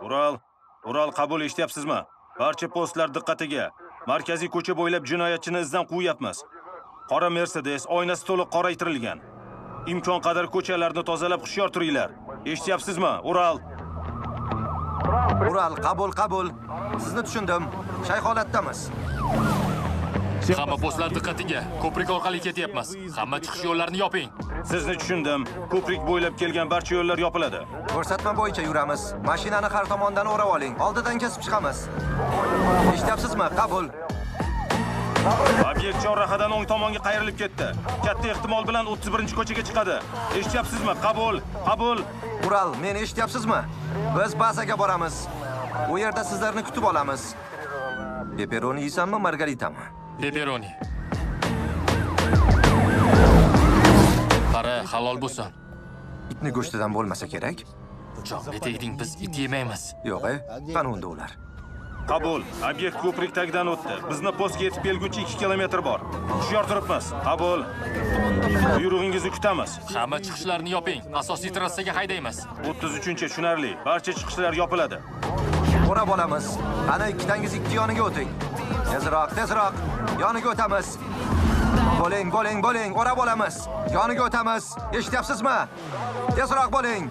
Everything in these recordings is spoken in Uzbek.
Ural, Ural qabul eshityapsizmi? Barcha postlar diqqatiga. Markaziy ko'cha bo'ylab jinoyatchini izdan quvayapmiz. Qora Mercedes, oynasi to'liq qoraytirilgan. Imkon qadar ko'chalarni tozalab hushyor turinglar. Eshityapsizmi? Ural. Ural, qabul, qabul. Sizni tushundim. Shay holatdamiz. Hamma postlar diqqatiga. Ko'prik orqali ketyapmiz. Hamma chiqish yo'llarini yoping. Sizni tushundim. Ko'prik bo'ylab kelgan barcha yo'llar yopiladi. Ko'rsatma bo'yicha yuramiz. Mashinani har tomondan o'rab oling. Oldidan kesib chiqamiz. Eshityapsizmi? Qabul. Obyekt chorrahadan o'ng tomonga qayrilib ketdi. Katta ehtimol bilan 31-ko'chaga chiqadi. Eshityapsizmi? Qabul. Qabul. Ural, meni eshityapsizmi? Biz bazaga boramiz. U yerda sizlarni kutib olamiz. Pepperoni yeysanmi, margaritami? Pepperoni. Qara, halol bo'lsin. Itni go'shtidan bo'lmasa kerak. Jonga tegding, biz it yemaymiz. Yo'q, qani unda ular? Qabul. Obyekt ko'prik tagidan o'tdi. Bizni postga yetib kelguncha 2 kilometr bor. Hushyor turibmiz. Qabul. Buyrug'ingizni kutamiz. Hamma chiqishlarni yoping. Asosiy trassaga haydaymiz. 33-chi tushunarli. Barcha chiqishlar yopiladi. O'rab olamiz. Ana ikkitangiz ikki yoniga o'ting. Tezroq, tezroq. Yoniga o'tamiz. Bo'ling, bo'ling, bo'ling. O'rab olamiz. Yoniga o'tamiz. Eshityapsizmi? Tezroq bo'ling.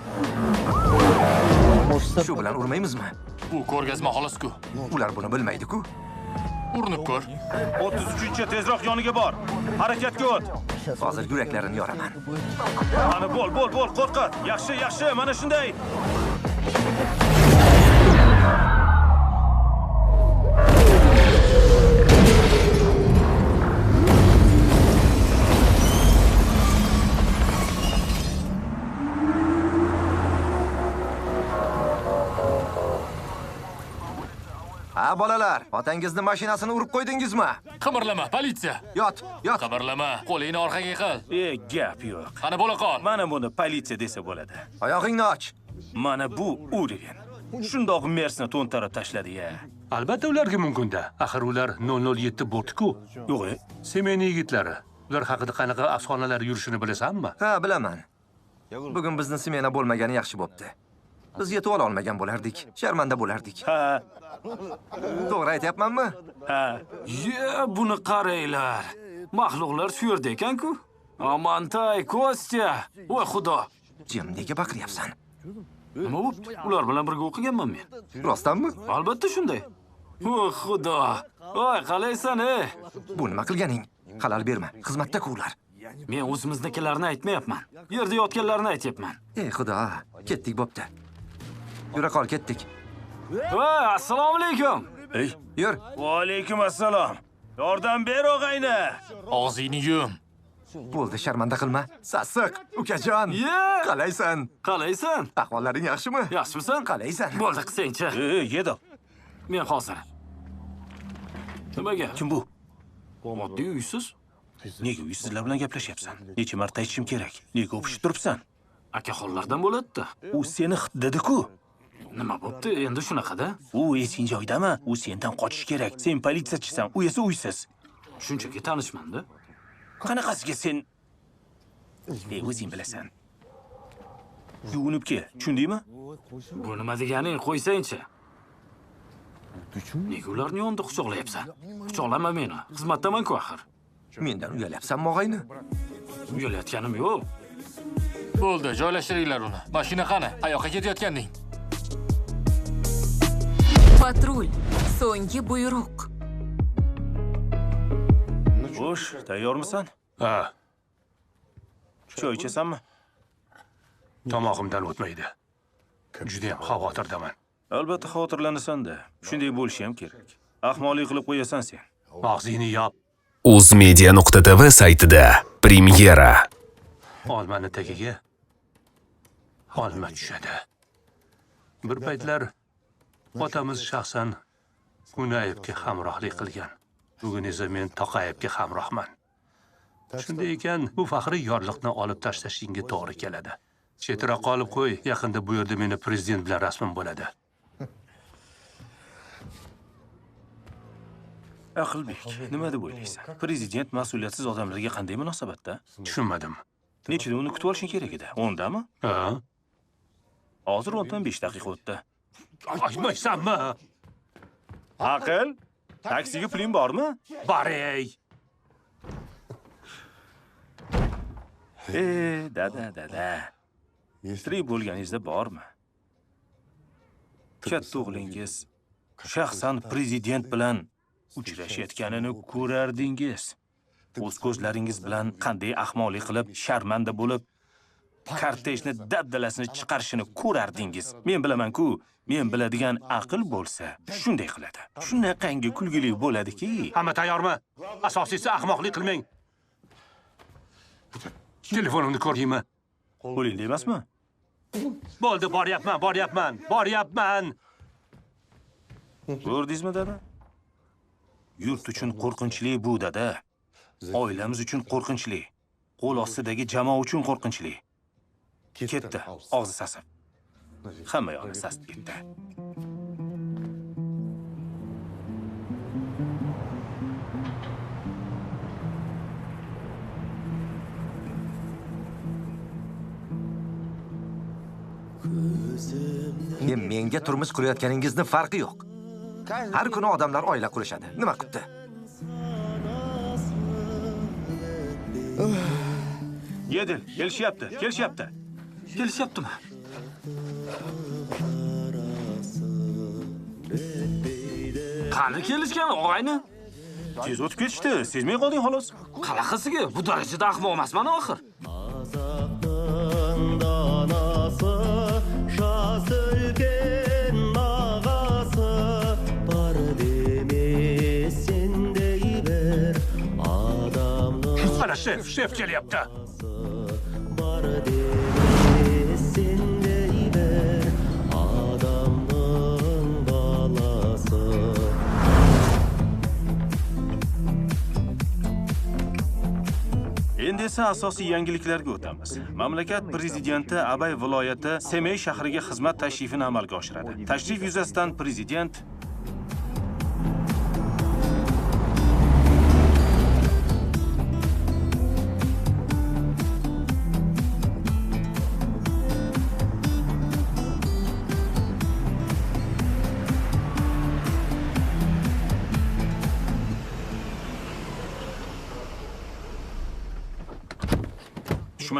Shu bilan urmaymizmi? Bu ko'rgazma xolos-ku. Ular buni bilmaydi-ku. Urinib ko'r. 33-chi tezroq yoniga bor. Harakatga o't. Hozir yuraklarini yoraman. Qani bo'l, bo'l, bo'l, qo'rqit. Yaxshi, yaxshi, mana shunday. Ha, bolalar, otangizni mashinasini urib qo'ydingizmi? Qimirlama, politsiya. Yot, yot. Qimirlama, qo'lingni orqaga qil. Gap yo'q. Qani bo'la qol. Mana buni politsiya desa bo'ladi. Oyog'ingni och. Mana bu ureven. Shundoq Mersni to'ntarib tashladi-ya. Albatta ularga mumkin-da. Axir ular 007 bort-ku. Yo'q, Semena yigitlari. Ular haqida qanaqa afsonalar yurishini bilasanmi? Ha, bilaman. Bugun bizni semena bo'lmagani yaxshi bo'pti. Biz yetib ola olmagan bo'lardik, sharmanda bo'lardik. Ha. To'g'ri aytyapmanmi? Ha. Ye, buni qaranglar. Maxluqlar shu yerda ekan-ku. Amantay, Kostya. Voy xudo. Jim, nega baqiryapsan? Nima bo'pti? Ular bilan birga o'qiganman men. Rostdanmi? Albatta shunday. Voy xudo. Voy, qalaysan, ey? Bu nima qilganing? Xalal berma. Xizmatda-ku ular. Men o'zimiznikilarni aytmayapman. Yerda yotganlarni aytyapman. Ey xudo, ketdik bo'pti. Yura qol, ketdik. Voy, assalomu alaykum. Ey, yur. Va alaykum assalom. Yordam ber og'ayni. Og'zingni yum. Bo'ldi, sharmanda qilma. Sassiq, ukajon. Qalaysan? Qalaysan? Ahvollaring yaxshimi? Yaxshimisan? Qalaysan? Bo'ldi, qilsangchi. Ey, yedim. Men hozir. Nimaga? Kim bu? Oddiy uysiz. Nega uysizlar bilan gaplashyapsan? Necha marta aytishim kerak? Nega o'pishib turibsan? Akaxonlardan bo'ladi-da. U seni hit dedi-ku. Nima bo'pti? Endi shunaqada? U esing joyidami? U sendan qochish kerak. Sen politsiyachisan, u esa uysiz. Shunchaki tanishmanda. Qanaqasiga sen? O'zing bilasan. Yuvinib kel, tushundingmi? Bu nima deganing, qo'ysangchi. Nega ularni yonida quchoqlayapsan? Quchoqlama meni. Xizmatdaman-ku axir. Mendan uyalyapsanmi, og'ayni? Uyalayotganim yo'q. Bo'ldi, joylashtiringlar uni. Mashina qani? Qayoqqa ketayotganding? Patrul, so'nggi buyruq. Xo'sh, tayyormisan? Ha. Choy ichasanmi? Tomog'imdan o'tmaydi. Juda ham xavotirdaman. Albatta xavotirlanasan-da. Shunday bo'lishi ham kerak. Ahmoqlik qilib qo'yasan sen. Og'zingni yop. Uzmedia.tv saytida premyera. Olmani tagiga olma tushadi. Bir paytlar otamiz shaxsan Kunayevga hamrohlik qilgan. Bugun esa men Toqayevga hamrohman. Shunday ekan, bu faxriy yorliqni olib tashlashingga to'g'ri keladi. Chetroqqa olib qo'y, yaqinda bu yerda meni prezident bilan rasmim bo'ladi. Aqlbek, nima deb o'ylaysan? Prezident mas'uliyatsiz odamlarga qanday munosabatda? Tushunmadim. Nechida uni kutib olishing kerak edi? 10dami? Ha. Hozir 10dan 5 daqiqa o'tdi. Ochmaysanmi? Aql, taksiga puling bormi? Bor ey. Dada, Tirik bo'lganingizda bormi? Katta o'g'lingiz shaxsan prezident bilan uchrashayotganini ko'rardingiz. O'z ko'zlaringiz bilan qanday ahmoqlik qilib, sharmanda bo'lib, kortejni dabdalasini chiqarishini ko'rardingiz. Men bilaman-ku, men biladigan aql bo'lsa, shunday qiladi. Shunaqangi kulgili bo'ladiki. Hamma tayyormi? Asosiysi ahmoqlik qilmang. Telefonimni ko'rdingmi? Qo'lingda emasmi? Bo'ldi, boryapman. Ko'rdingizmi, dada? Yurt uchun qo'rqinchli bu, dada. Oilamiz uchun qo'rqinchli. Qo'l ostidagi jamoa uchun qo'rqinchli. Ketdi, og'zi sasib. Hamma yog'i sasib ketdi. Menga turmush qurayotganingizni farqi yo'q. Har kuni odamlar oila qurishadi. Nima qilibdi? Yedil, kelishyapti. Kelishyaptimi? Qani kelishgan og'ayni? Tez o'tib ketishdi, sezmay qolding xolos. Qanaqasiga? Bu darajada ahmoq emasman axir. Mana shef kelyapti. Endi esa asosiy yangiliklarga o'tamiz. Mamlakat prezidenti Abay viloyati Semey shahriga xizmat tashrifini amalga oshiradi. Tashrif yuzasidan prezident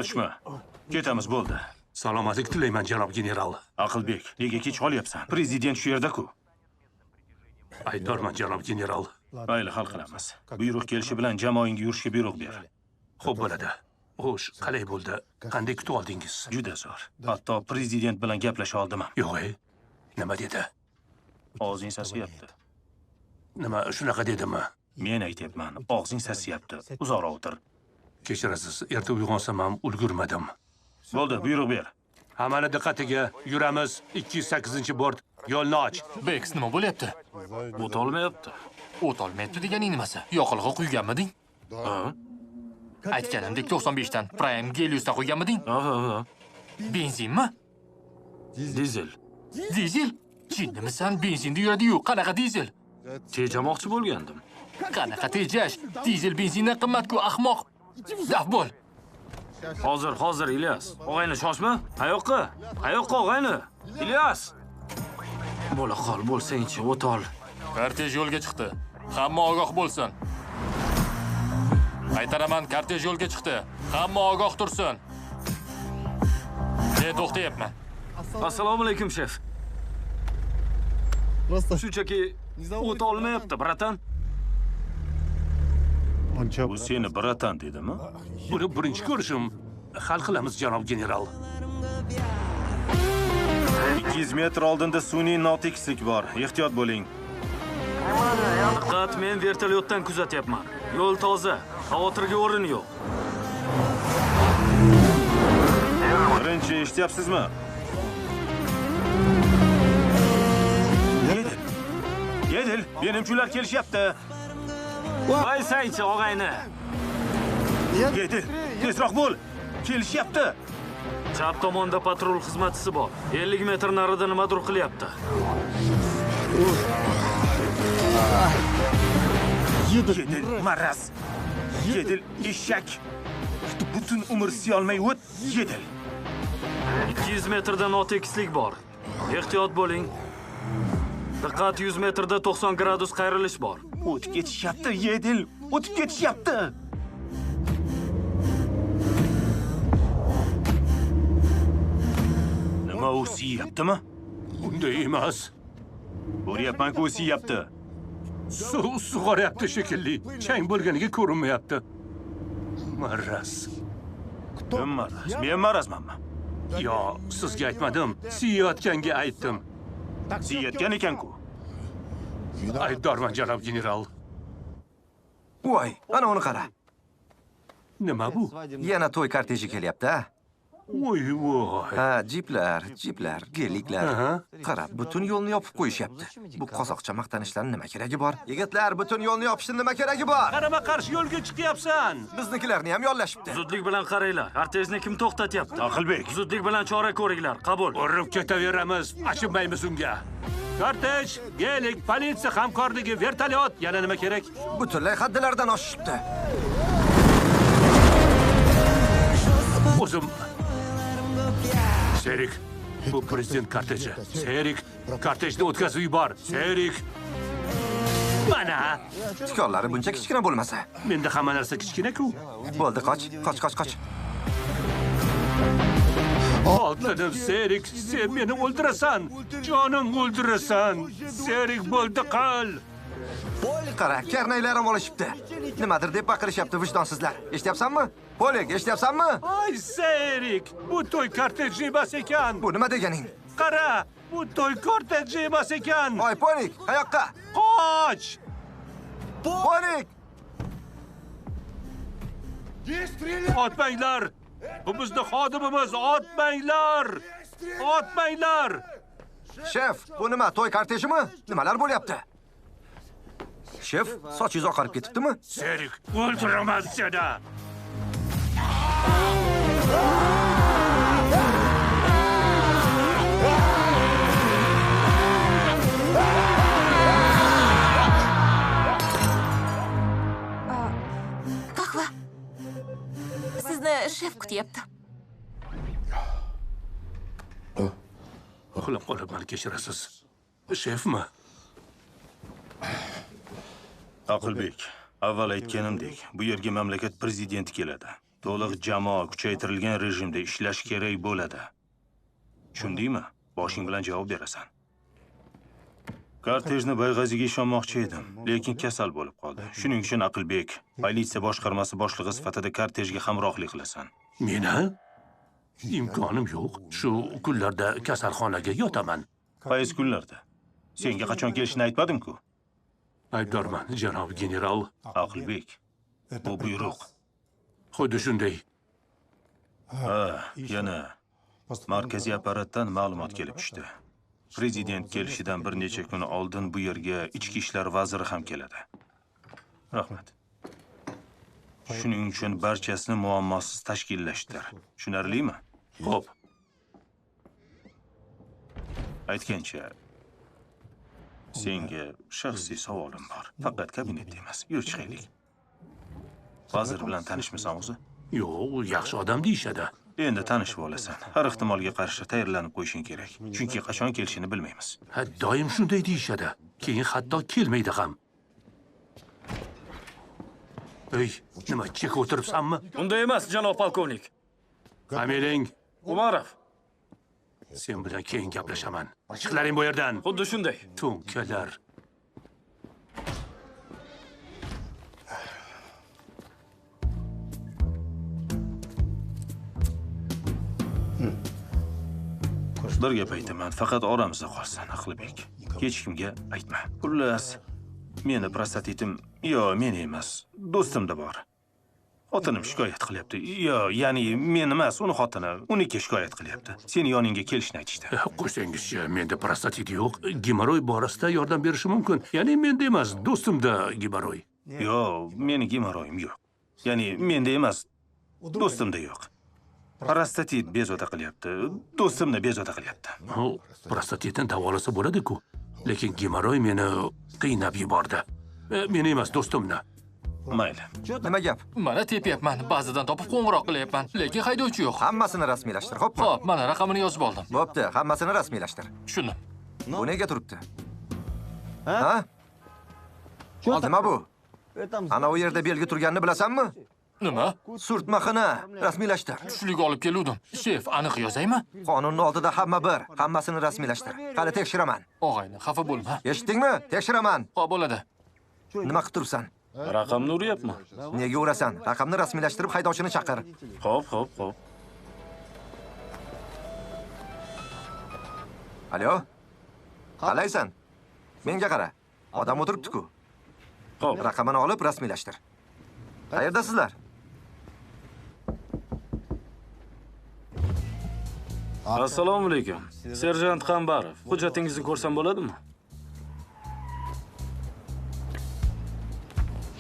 Tushma. Ketamiz, bo'ldi. Salomatlik tilayman, janob general. Aqlbek, nega kech qolyapsan? Prezident shu yerda-ku. Aybdorman, janob general. Mayli, hal qilamiz. Buyruq kelishi bilan jamoangga yurishga buyruq ber. Xo'p bo'ladi. Xo'sh, qalay bo'ldi? Qanday kutib oldingiz? Juda zo'r. Hatto prezident bilan gaplasha oldim ham. Yo'q, nima dedi? Og'zing sasiyapti. Nima, shunaqa dedimi? Men aytyapman, og'zing sasiyapti. Uzoqroq o'tir. Kechirasiz, erta uyg'onsam ham ulgurmadim. Bo'ldi, buyruq ber. Hammani diqqatiga, yuramiz. 208-bort, yo'lni och. Beks, nima bo'lyapti? O't olmayapti. O't olmayapti deganing nimasi? Yoqilg'i quyganmiding? Ha. Aytganimdek 95 dan Prime Gelius'dan quyganmiding? Ha. Benzinmi? Dizel. Dizel? Jinnimisan? Benzinda yuradi-yu, qanaqa dizel? Tejamoqchi bo'lgandim. Qanaqa tejash? Dizel benzindan qimmat-ku, ahmoq. Daf bo'l. Hozir Ilyas. Og'ayni shoshma. Qayoqqa? Qayoqqa og'ayni? Ilyas. Bo'la qol, bo'lsangchi, o't ol. Kortej yo'lga chiqdi. Hamma ogoh bo'lsin. Qaytaraman, kortej yo'lga chiqdi. Hamma ogoh tursin. Men to'xtayapman. Assalomu alaykum, shef. Shunchaki o't olmayapti, bratan. Bu seni bratan dedimi? Buni birinchi ko'rishim. Hal qilamiz, janob general. 200 metr oldinda sun'iy notekislik bor. Ehtiyot bo'ling. Diqqat, men vertolyotdan kuzatyapman. Yo'l toza, xavotirga o'rin yo'q. Birinchi, eshityapsizmi? Yedil, benimchular kelishyapti. Voy saychi, og'ayni. Yedil, tezroq bo'l. Kelishyapti. Chap tomonda patrul xizmatchisi bor. 50 metr narida nimadir qilyapti. Yedil, maraz. Yedil, eshak. Butun umr siyolmay o't, yedil. 200 metrda notekislik bor. Ehtiyot bo'ling. Diqqat, 100 metrda 90 gradus qayrilish bor. O'tib ketishyapti, Yedil. O'tib ketishyapti. Nima, u siyaptimi? Unday emas. Ko'ryapman-ku, u siyapti. Suv sug'oryapti shekilli. Chang bo'lganiga ko'rinmayapti. Maraz. Kim maraz? Men marazmanmi? Yo, sizga aytmadim. Siyayotganga aytdim. Siyayotgan ekan-ku. Aybdorman, janob general. Voy, ana uni qara. Nima bu? Yana to'y korteji kelyapti, a? Voy, voy. Ha, jiplar, jiplar, geliklar. Qara, butun yo'lni yopib qo'yishyapti. Bu qozoqcha maqtanishlarning nima keragi bor? Yigitlar, butun yo'lni yopishning nima keragi bor? Qarama-qarshi yo'lga chiqyapsan. Biznikilarni ham yollashibdi. Zudlik bilan qaranglar. Kortejni kim to'xtatyapti? Aqlbek. Zudlik bilan chora ko'ringlar. Qabul. Urib ketaveramiz, achinmaymiz unga. Kortej, gelik, politsiya hamkorligi, vertolyot, yana nima kerak? Butunlay haddilardan oshishibdi. O'zim Serik, bu prezident korteji. Serik, kortejni o'tkazib yubor. Serik. Mana. Tikonlari buncha kichkina bo'lmasa. Menda hamma narsa kichkina-ku. Bo'ldi, qoch, qoch, qoch, qoch. Oltinim Serik, sen meni o'ldirasan. Jonim o'ldirasan. Serik, bo'ldi, qil. Qara, karnaylarim olishibdi. Nimadir deb baqirishyapti vijdonsizlar. Eshityapsanmi? Polik, eshityapsanmi? Ay, Serik, bu to'y korteji emas ekan. Bu nima deganing? Qara, bu to'y korteji emas ekan. Oy, Polik, qayoqqa? Qoch! Polik! Otmanglar! Bu bizni xodimimiz, otmanglar! Otmanglar! Shef, bu nima, to'y kortejimi? Nimalar bo'lyapti? Shef, sochingiz oqarib ketibdimi? Serik, o'ldiraman seni! Qahva. Sizni shef kutyapti. Uxlab qolibman, kechirasiz. Shefmi? Aqlbek, avval aytganimdek, bu yerga mamlakat prezidenti keladi. To'liq jamoa kuchaytirilgan rejimda ishlash kerak bo'ladi. Tushundingmi? Boshing bilan javob berasan. Kortejni Boyg'aziga ishonmoqchi edim, lekin kasal bo'lib qoldi. Shuning uchun Aqlbek, politsiya boshqarmasi boshlig'i sifatida kortejga hamrohlik qilasan. Meni? Imkonim yo'q. Shu kunlarda kasalxonaga yotaman. Qaysi kunlarda? Senga qachon kelishini aytmadim-ku. Aybdorman, janob general. Aqlbek, bu buyruq. Xuddi shunday. Ha, yana markaziy apparatdan ma'lumot kelib tushdi. Prezident kelishidan bir necha kun oldin bu yerga Ichki ishlar vaziri ham keladi. Rahmat. Shuning uchun barchasini muammosiz tashkillashtir. Tushunarlimi? Xo'p. Aytgancha, senga shaxsiy savolim bor. Faqat kabinetda emas. Yur chiqaylik. Vazir bilan tanishmisan o'zi? Yo'q, u yaxshi odam deyishadi. Endi tanishib olasan. Har ehtimolga qarshi tayyorlanib qo'yishing kerak. Chunki qachon kelishini bilmaymiz. Ha, doim shunday deyishadi. Keyin hatto kelmaydi ham. Ey, nima, chek o'tiribsanmi? Unday emas, janob polkovnik. Familiyang? Umarov. Sen bilan keyin gaplashaman. Chiqlaring bu yerdan. Xuddi shunday. To'nkalar. Bir gap aytaman, faqat oramizda qolsin, Aqlbek. Hech kimga aytma. Xullas, meni prostatitim, yo, men emas, do'stimda bor. Xotinim shikoyat qilyapti. Yo, ya'ni men emas, uni xotini, uniki shikoyat qilyapti. Seni yoningga kelishni aytishdi. Qo'ysangizchi, menda prostatit yo'q. Gemoroy borasida yordam berishi mumkin. Ya'ni menda emas, do'stimda gemoroy. Yo, meni gemoroyim yo'q. Ya'ni menda emas, do'stimda yo'q. Prostatit bezovta qilyapti. Do'stimni bezovta qilyapti. Prostatitni davolasa bo'ladi-ku. Lekin gemoroy meni qiynab yubordi. Meni emas, do'stimni. Mayli. Nima gap? Mana tepyapman, bazadan topib qo'ng'iroq qilyapman, lekin haydovchi yo'q. Hammasini rasmiylashtir, xo'pmi? Xo'p, mana raqamini yozib oldim. Bo'pti, hammasini rasmiylashtir. Tushundim. Bu nega turibdi? Ha? Nima bu? Ana u yerda belgi turganini bilasanmi? Nima? Surtma xina, rasmiylashtir. Tushlik olib keluvdim. Shef, aniq yozaymi? Qonunning oldida hamma bir, hammasini rasmiylashtir. Hali tekshiraman. Og'ayni, xafa bo'lma. Eshitdingmi? Tekshiraman. Xo'p, bo'ladi. Nima qilib turibsan? Raqamni uryapman. Nega urasan? Raqamni rasmiylashtirib haydovchini chaqir. Xo'p, xo'p, xo'p. Alo? Qalaysan? Menga qara. Odam o'tiribdi-ku. Xo'p. Raqamini olib rasmiylashtir. Qayerdasizlar? Assalomu alaykum. Serjant Qambarov, hujjatingizni ko'rsam bo'ladimi?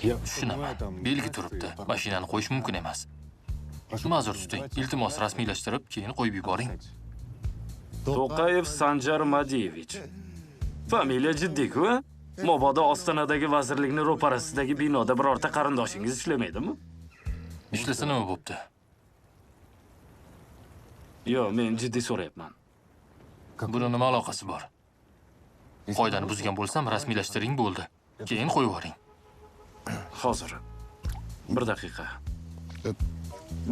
Tushunaman. Belgi turibdi. Mashinani qo'yish mumkin emas. Ma'zur tuting. Iltimos rasmiylashtirib, keyin qo'yib yuboring. To'qayev Sanjar Madiyevich. Familiya jiddiy-ku, a? Mobodo Ostonadagi vazirlikning ro'parasidagi binoda birorta qarindoshingiz ishlamaydimi? Ishlasa nima bo'pti? Yo'q, men jiddiy so'rayapman. Buni nima aloqasi bor? Qoidani buzgan bo'lsam, rasmiylashtiring bo'ldi. Keyin qo'yib yuboring. Hozir. Bir daqiqa.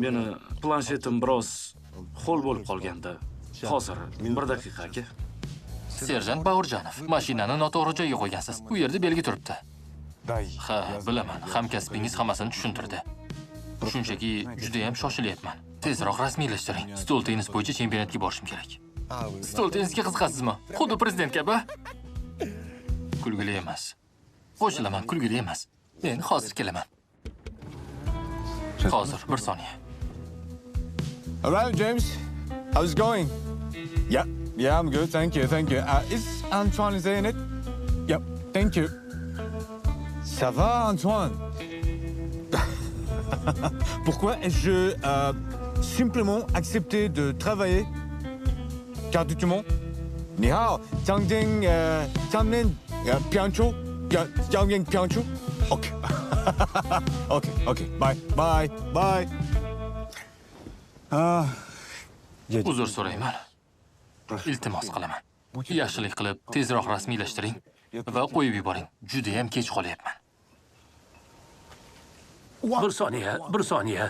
Meni planshetim biroz ho'l bo'lib qolgandi. Hozir, bir daqiqa aka. Serjant Bag'urjanov, mashinani noto'g'ri joyga qo'ygansiz. U yerda belgi turibdi. Ha, bilaman, hamkasbingiz hammasini tushuntirdi. Shunchaki juda ham shoshilyapman. Tezroq rasmiylashtiring. Stol tennis bo'yicha chempionatga borishim kerak. Stol tennisga qiziqasizmi? Xuddi prezident kabi. Kulgili emas. Qo'shilaman, kulgili emas. Men hozir kelaman. Hozir, bir soniya. All right, James. How's it going? Yeah. Yeah, I'm good. Thank you. Thank you. Is Antoine is in it? Yep. Thank you. Ça va, Antoine? Pourquoi ai-je simplement accepté de travailler gratuitement? Ni hao, Zhang Jing, Zhang Min, Pianchu, Zhang Ying Pianchu. Okay. Okay. Okay. Bye. Bye. Bye. Uzr so'rayman. Iltimos qilaman. Yaxshilik qilib, tezroq rasmiylashtiring va qo'yib yuboring. Juda ham kech qolyapman. Bir soniya, bir soniya.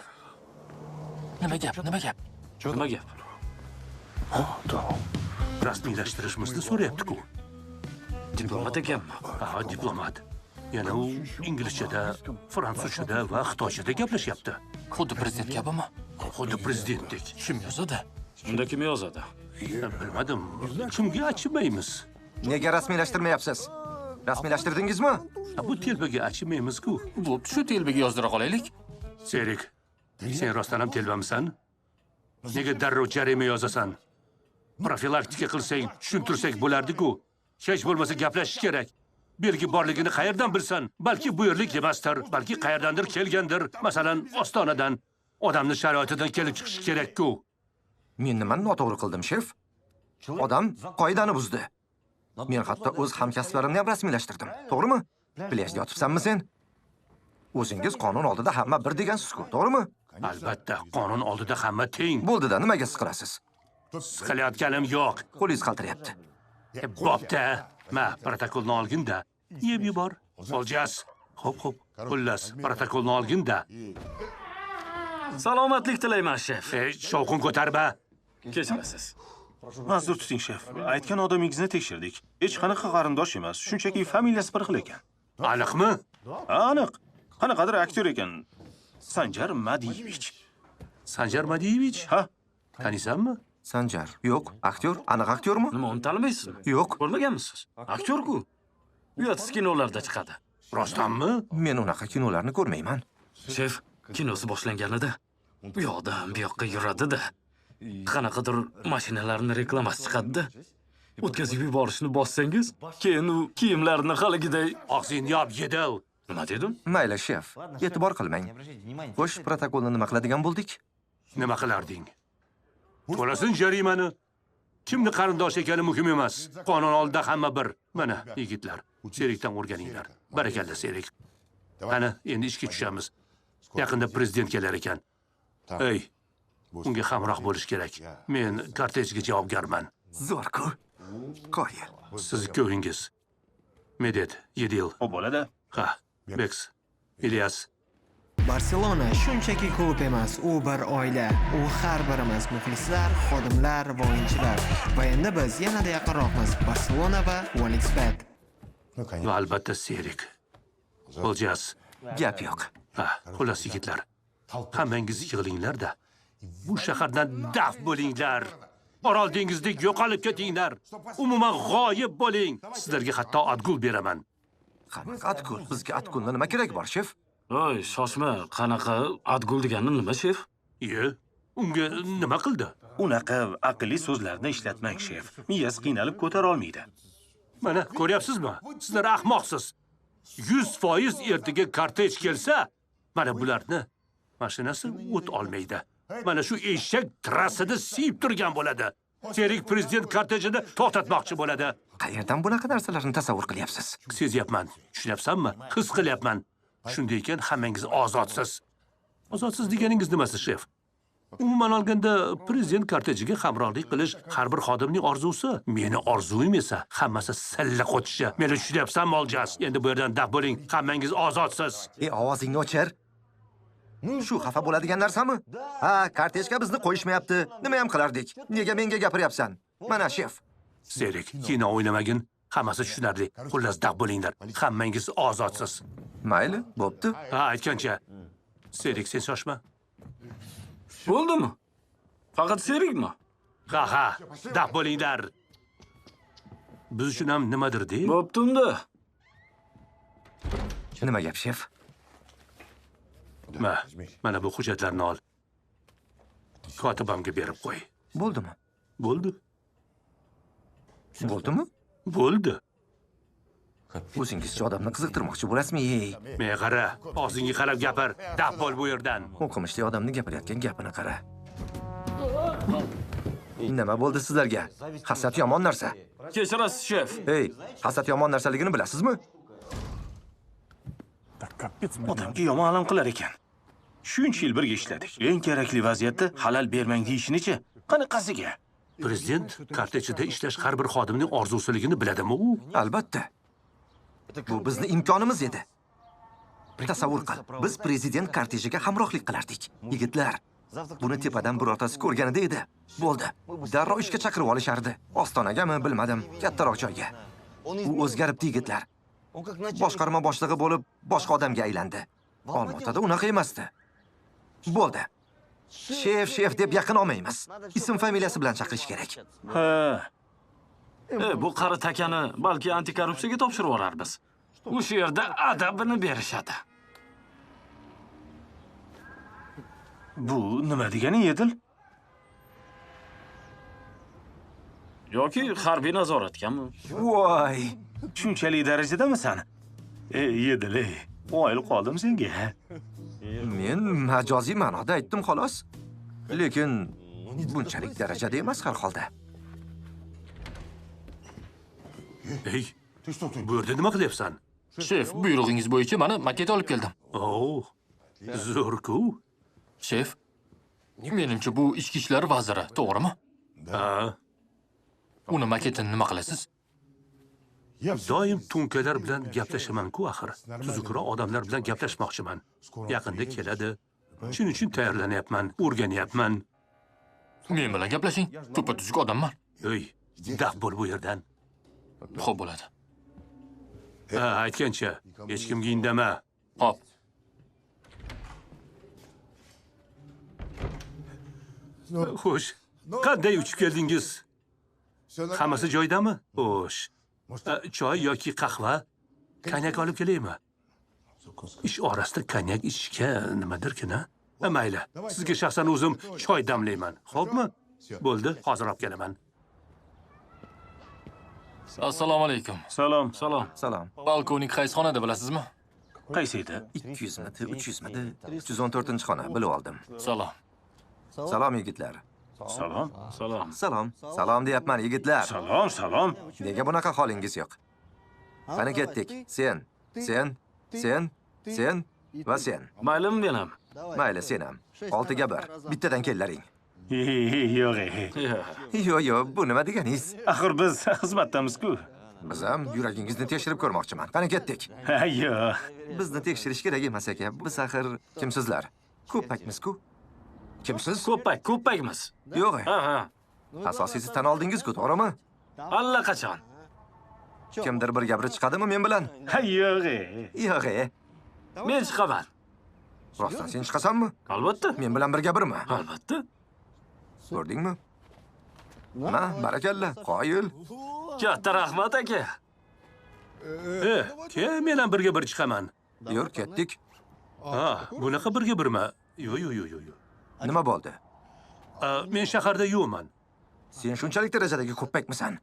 Nima gap, nima gap? Nima gap? Rasmiylashtirishimizni so'rayapti-ku. Diplomat ekanmi? Ha, diplomat. Yana u inglizchada, fransuzchada va xitoychada gaplashyapti. Xuddi prezident kabimi? Xuddi prezidentdek. Kim yozadi? Unda kim yozadi? Bilmadim. Kimga achinmaymiz? Nega rasmiylashtirmayapsiz? Rasmiylashtirdingizmi? Bu telbaga achinmaymiz-ku. Bo'pti, shu telbaga yozdira qolaylik. Serik, sen rostdan ham telbamisan? Nega darrov jarima yozasan? Profilaktika qilsang, tushuntirsak bo'lardi-ku. Hech bo'lmasa gaplashish kerak. Belgi borligini qayerdan bilsan? Balki bu yerlik emasdir, balki qayerdandir kelgandir. Masalan, Ostonadan. Odamni sharoitidan kelib chiqishi kerak-ku. Men nimani noto'g'ri qildim, shef? Odam qoidani buzdi. Men hatto o'z hamkasblarimni ham rasmiylashtirdim. To'g'rimi? Plyajda yotibsanmi sen? O'zingiz qonun oldida hamma bir degansiz-ku, to'g'rimi? Albatta, qonun oldida hamma teng. Bo'ldi-da, nimaga siqilasiz? Siqilayotganim yo'q. Qo'lingiz qaltirayapti. Bo'pti. Ma, protokolni olgin-da, yeb yubor. Oljas. Xo'p, xo'p. Xullas, protokolni olgin-da. Salomatlik tilayman, shef. Shovqin ko'tarma. Kechirasiz. Ma'zur tuting, shef. Aytgan odamingizni tekshirdik. Hech qanaqa qarindosh emas, shunchaki familiyasi bir xil ekan. Aniqmi? Aniq. Qanaqadir aktyor ekan. Sanjar Madiyevich. Sanjar Madiyevich? Ha. Taniysanmi? Sanjar. Yo'q, aktyor. Aniq aktyormi? Nima, uni tanimaysizmi? Yo'q. Ko'rmaganmisiz? Aktyor-ku. Uyatsiz kinolarda chiqadi. Rostdanmi? Men unaqa kinolarni ko'rmayman. Shef, kinosi boshlanganida u yoqdan bu yoqqa yuradi-da. Qanaqadir mashinalarning reklamasi chiqadi-da. O'tkazib yuborishni bossangiz, keyin u kiyimlarini haligiday og'zingni yop, yedil. Nima dedim? Mayli, shef, e'tibor qilmang. Xo'sh, protokolni nima qiladigan bo'ldik? Nima qilarding? To'lasin jarimani. Kimni qarindosh ekani muhim emas. Qonun oldida hamma bir. Mana, yigitlar, Serikdan o'rganinglar. Barakalla, Serik. Qani, endi ishga tushamiz. Yaqinda prezident kelar ekan. Ey, unga hamroh bo'lish kerak. Men kortejga javobgarman. Zo'r-ku. Qoyil. Siz ikkovingiz. Medet, Yedil. Xo'p bo'ladi. Ha, Beks, Ilyas. Barselona shunchaki klub emas, u bir oila. U har birimiz, muxlislar, xodimlar va o'yinchilar. Va endi biz yanada yaqinroqmiz. Barselona va 1xBet. Va albatta Serik. O'ljas. Gap yo'q. Ha, xullas yigitlar. Hammangiz yig'ilinglar-da. Bu shahardan daf bo'linglar. Orol dengizidek yo'qolib ketinglar. Umuman g'oyib bo'ling. Sizlarga hatto atgul beraman. Qanaqa atgul? Bizga atgulni nima kerak bor, shef? Oy, shoshma, qanaqa atgul degani nima, shef? Iye, unga nima qildi? Unaqa aqlli so'zlarni ishlatmang, shef. Miyasi qiynalib ko'tara olmaydi. Mana, ko'ryapsizmi? Sizlar ahmoqsiz. 100% ertaga kortej kelsa, mana bularni mashinasi o't olmaydi. Mana shu eshak trassada siyib turgan bo'ladi. Serik prezident kortejini to'xtatmoqchi bo'ladi. Qayerdan bunaqa narsalarni tasavvur qilyapsiz? Sezyapman, tushunyapsanmi? His qilyapman. Shunday ekan hammangiz ozodsiz. Ozodsiz deganingiz nimasi, shef? Umuman olganda prezident kortejiga hamrohlik qilish har bir xodimning orzusi. Meni orzuim esa hammasi silliq o'tishi. Meni tushunyapsanmi, Oljas? Endi bu yerdan daf bo'ling. Hammangiz ozodsiz. Ey, ovozingni o'chir. Shu xafa bo'ladigan narsami? Ha, kortejga bizni qo'yishmayapti. Nima ham qilardik? Nega menga gapiryapsan? Mana shef. Serik, kino o'ynamagin. Hammasi tushunarli. Xullas, daf bo'linglar. Hammangiz ozodsiz. Mayli, bo'pti. Ha, aytgancha. Serik, sen shoshma. Bo'ldimi? Faqat Serikmi? Ha, ha, daf bo'linglar. Biz uchun ham nimadir de. Bo'pti unda. Nima gap, shef? Ma, mana bu hujjatlarni ol. Kotibamga berib qo'y. Bo'ldimi? Bo'ldi. Bo'ldimi? Bo'ldi. O'zingizcha odamni qiziqtirmoqchi bo'lasizmi? Ey? Menga qara, og'zingga qarab gapir. Daf bo'l bu yerdan. O'qimishli odamni gapirayotgan gapini qara. Nima bo'ldi sizlarga? Hasad yomon narsa. Kechirasiz, shef. Ey, hasad yomon narsaligini bilasizmi? Odamga yomon alam qilar ekan. Shuncha yil birga ishladik. Eng kerakli vaziyatda halal bermang deyishinichi qanaqasiga? Prezident kortejida ishlash har bir xodimning orzusiligini biladimi u? Albatta. Bu bizni imkonimiz edi. Tasavvur qil, biz prezident kortejiga hamrohlik qilardik. Yigitlar, buni tepadan birortasi ko'rganida edi. Bo'ldi. Darrov ishga chaqirib olishardi. Ostonagami bilmadim, kattaroq joyga. U o'zgaribdi, yigitlar. Boshqarma boshlig'i bo'lib, boshqa odamga aylandi. Olmaotada unaqa emasdi. Bo'ldi. Shef, shef deb yaqin olmaymiz. Ism familiyasi bilan chaqirish kerak. Ha. Bu qari takani balki antikorrupsiyaga topshirib yuborarmiz. O'sha yerda adabini berishadi. Bu nima degani, Yedil? Yoki harbiy nazoratgami? Voy, shunchalik darajadamisan? Ey, Yedil, ey, qoyil qoldim senga. Men majoziy ma'noda aytdim xolos. Lekin bunchalik darajada emas har holda. Ey, bu yerda nima qilyapsan? Shef, buyrug'ingiz bo'yicha mana maket olib keldim. Oh, zo'r-ku. Shef, menimcha bu ichki ishlar vaziri, to'g'rimi? Ha. Uni maketini nima qilasiz? Doim to'nkalar bilan gaplashaman-ku axir. Tuzukroq odamlar bilan gaplashmoqchiman. Yaqinda keladi. Shuning uchun tayyorlanyapman, o'rganyapman. Men bilan gaplashing. To'ppa tuzuk odamman. Ey, daf bo'l bu yerdan. Xo'p bo'ladi. Ha, aytgancha, hech kimga indama. Xo'p. Xo'sh, qanday uchib keldingiz? Hammasi joyidami? Xo'sh. Choy yoki qahva? Konyak olib kelaymi? Ish orasida konyak ichishga nimadirkin-a? Mayli, sizga shaxsan o'zim choy damlayman. Xo'pmi? Bo'ldi, hozir olib kelaman. Assalomu alaykum. Salom. Salom. Salom. Polkovnik qaysi xonada bilasizmi? Qaysi edi? 200 midi, 300 midi? 314-xona, bilib oldim. Salom. Salom yigitlar. Salom. Salom. Salom. Salom deyapman yigitlar. Salom, salom. Nega bunaqa holingiz yo'q? Qani ketdik. Sen, sen, sen, sen va sen. Maylimi men ham? Mayli, sen ham. 6ga 1. Bittadan kellaring. Yo'q. Yo'q, yo'q, bu nima deganingiz? Axir biz xizmatdamiz-ku. Biz ham yuragingizni tekshirib ko'rmoqchiman. Qani ketdik. Yo'q. Bizni tekshirish kerak emas aka. Biz axir kimsizlar? Ko'pakmiz-ku. Kimsiz? Ko'pak, ko'pakmiz. Yo'q. Ha, ha. Asosiysi tan oldingiz-ku, to'g'rimi? Allaqachon. Kimdir bir gapira chiqadimi men bilan? Yo'q. Yo'q. Men chiqaman. Rostdan sen chiqasanmi? Albatta. Men bilan birga birmi? Albatta. Ko'rdingmi? Ma, barakalla, qoyil. Katta rahmat aka. Men ham birga bir chiqaman. Yur, ketdik. Ha, bunaqa birga birmi? Yo'q, yo'q, yo'q, yo'q. Nima bo'ldi? Men shaharda yo'qman. Sen shunchalik darajadagi ko'pakmisan?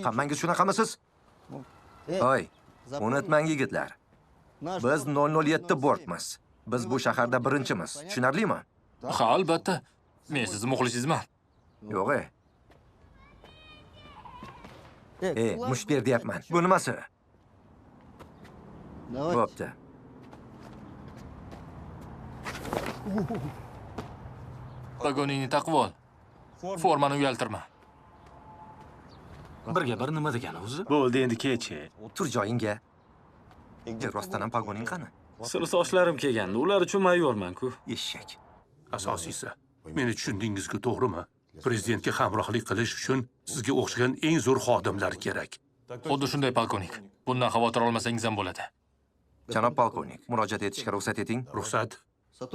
Hammangiz shunaqamisiz? Oy, unutmang yigitlar. Biz 007 bortmiz. Biz bu shaharda birinchimiz. Tushunarlimi? Ha, albatta. Men sizni muxlisingizman. Yo'q. Musht ber deyapman. Bu nimasi? Bo'pti. Pagoningni taqib ol. Formani uyaltirma. Birga bir nima degani o'zi? Bo'ldi endi kecha. Tur joyingga. Rostdan ham pagoning qani? Sil sochlarim kelgandi. Ular uchun mayorman-ku. Eshak. Asosiysi, meni tushundingiz-ku, to'g'rimi? Prezidentga hamrohlik qilish uchun sizga o'xshagan eng zo'r xodimlar kerak. Xuddi shunday, polkovnik. Bundan xavotir olmasangiz ham bo'ladi. Janob polkovnik, murojaat etishga ruxsat eting. Ruxsat.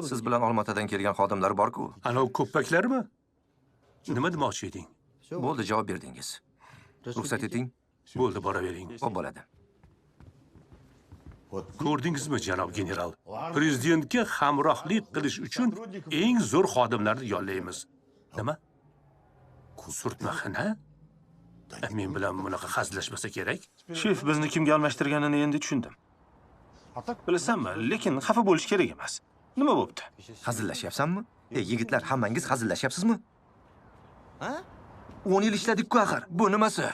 Siz bilan Olmaotadan kelgan xodimlar bor-ku. Ana ko'paklarmi? Nima demoqchi eding? Bo'ldi, javob berdingiz. Ruxsat eting. Bo'ldi, boravering. Xo'p, bo'ladi. Ko'rdingizmi, janob general? Prezidentga hamrohlik qilish uchun eng zo'r xodimlarni yollaymiz. Nima? Surtma xina? Men bilan bunaqa hazillashmasa kerak. Shef bizni kimga almashtirganini endi tushundim. Bilasanmi, lekin xafa bo'lish kerak emas. Nima bo'pti? Hazillashyapsanmi? Yigitlar, hammangiz hazillashyapsizmi? 10 yil ishladik-ku axir. Bu nimasi?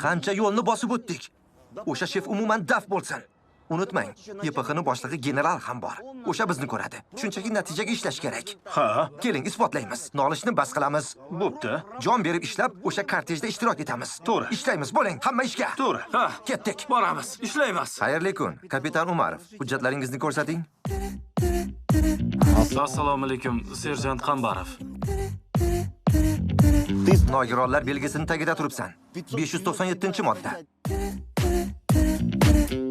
Qancha yo'lni bosib o'tdik. O'sha shef umuman daf bo'lsin. Unutmang, YPXning boshlig'i general ham bor. O'sha bizni ko'radi. Shunchaki natijaga ishlash kerak. Ha, keling isbotlaymiz. Nolishni bas qilamiz. Bo'pti. Jon berib ishlab, o'sha kortejda ishtirok etamiz. To'g'ri. Ishlaymiz, bo'ling, hamma ishga. To'g'ri. Ha, ketdik. Boramiz, ishlaymiz. Xayrli kun, kapitan Umarov. Hujjatlaringizni ko'rsating. Assalomu alaykum, serjant Qambarov. Nogironlar belgisini tagida turibsan. 597-modda.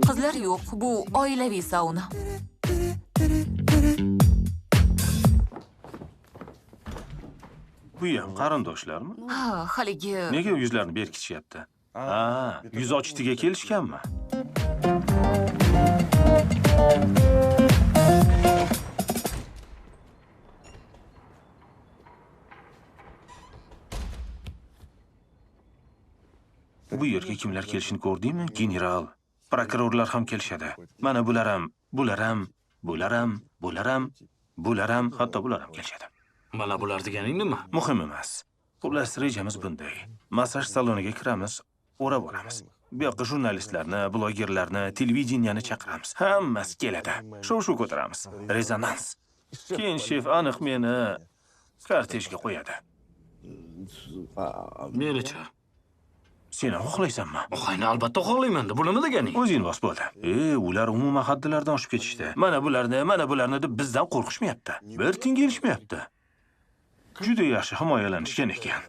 Qizlar yo'q, bu oilaviy sauna. Bu ham qarindoshlarmi? Ha, haligi. Nega yuzlarini berkitishyapti? Ha, yuz ochitiga kelishganmi? Bu yerga kimlar kelishini ko'rdingmi? General, prokurorlar ham kelishadi. Mana bular ham, bular ham, bular ham, bular ham, bular ham, hatto bular ham kelishadi. Mana bular deganing nima? Muhim emas. Xullas, rejamiz bunday. Massaj saloniga kiramiz, o'rab olamiz. Bu yoqqa jurnalistlarni, blogerlarni, televideniyani chaqiramiz. Hammasi keladi. Shov-shuv ko'taramiz. Rezonans. Keyin shef aniq meni kortejga qo'yadi. Menicha? Sen ham xohlaysanmi? Og'ayni, albatta xohlayman. Bu nima deganing? O'zing bos bo'ldi. Ular umuman haddilardan oshib ketishdi. Mana bularni, mana bularni deb bizdan qo'rqishmayapti. Bir tinga erishmayapti. Juda yaxshi himoyalanishgan ekan.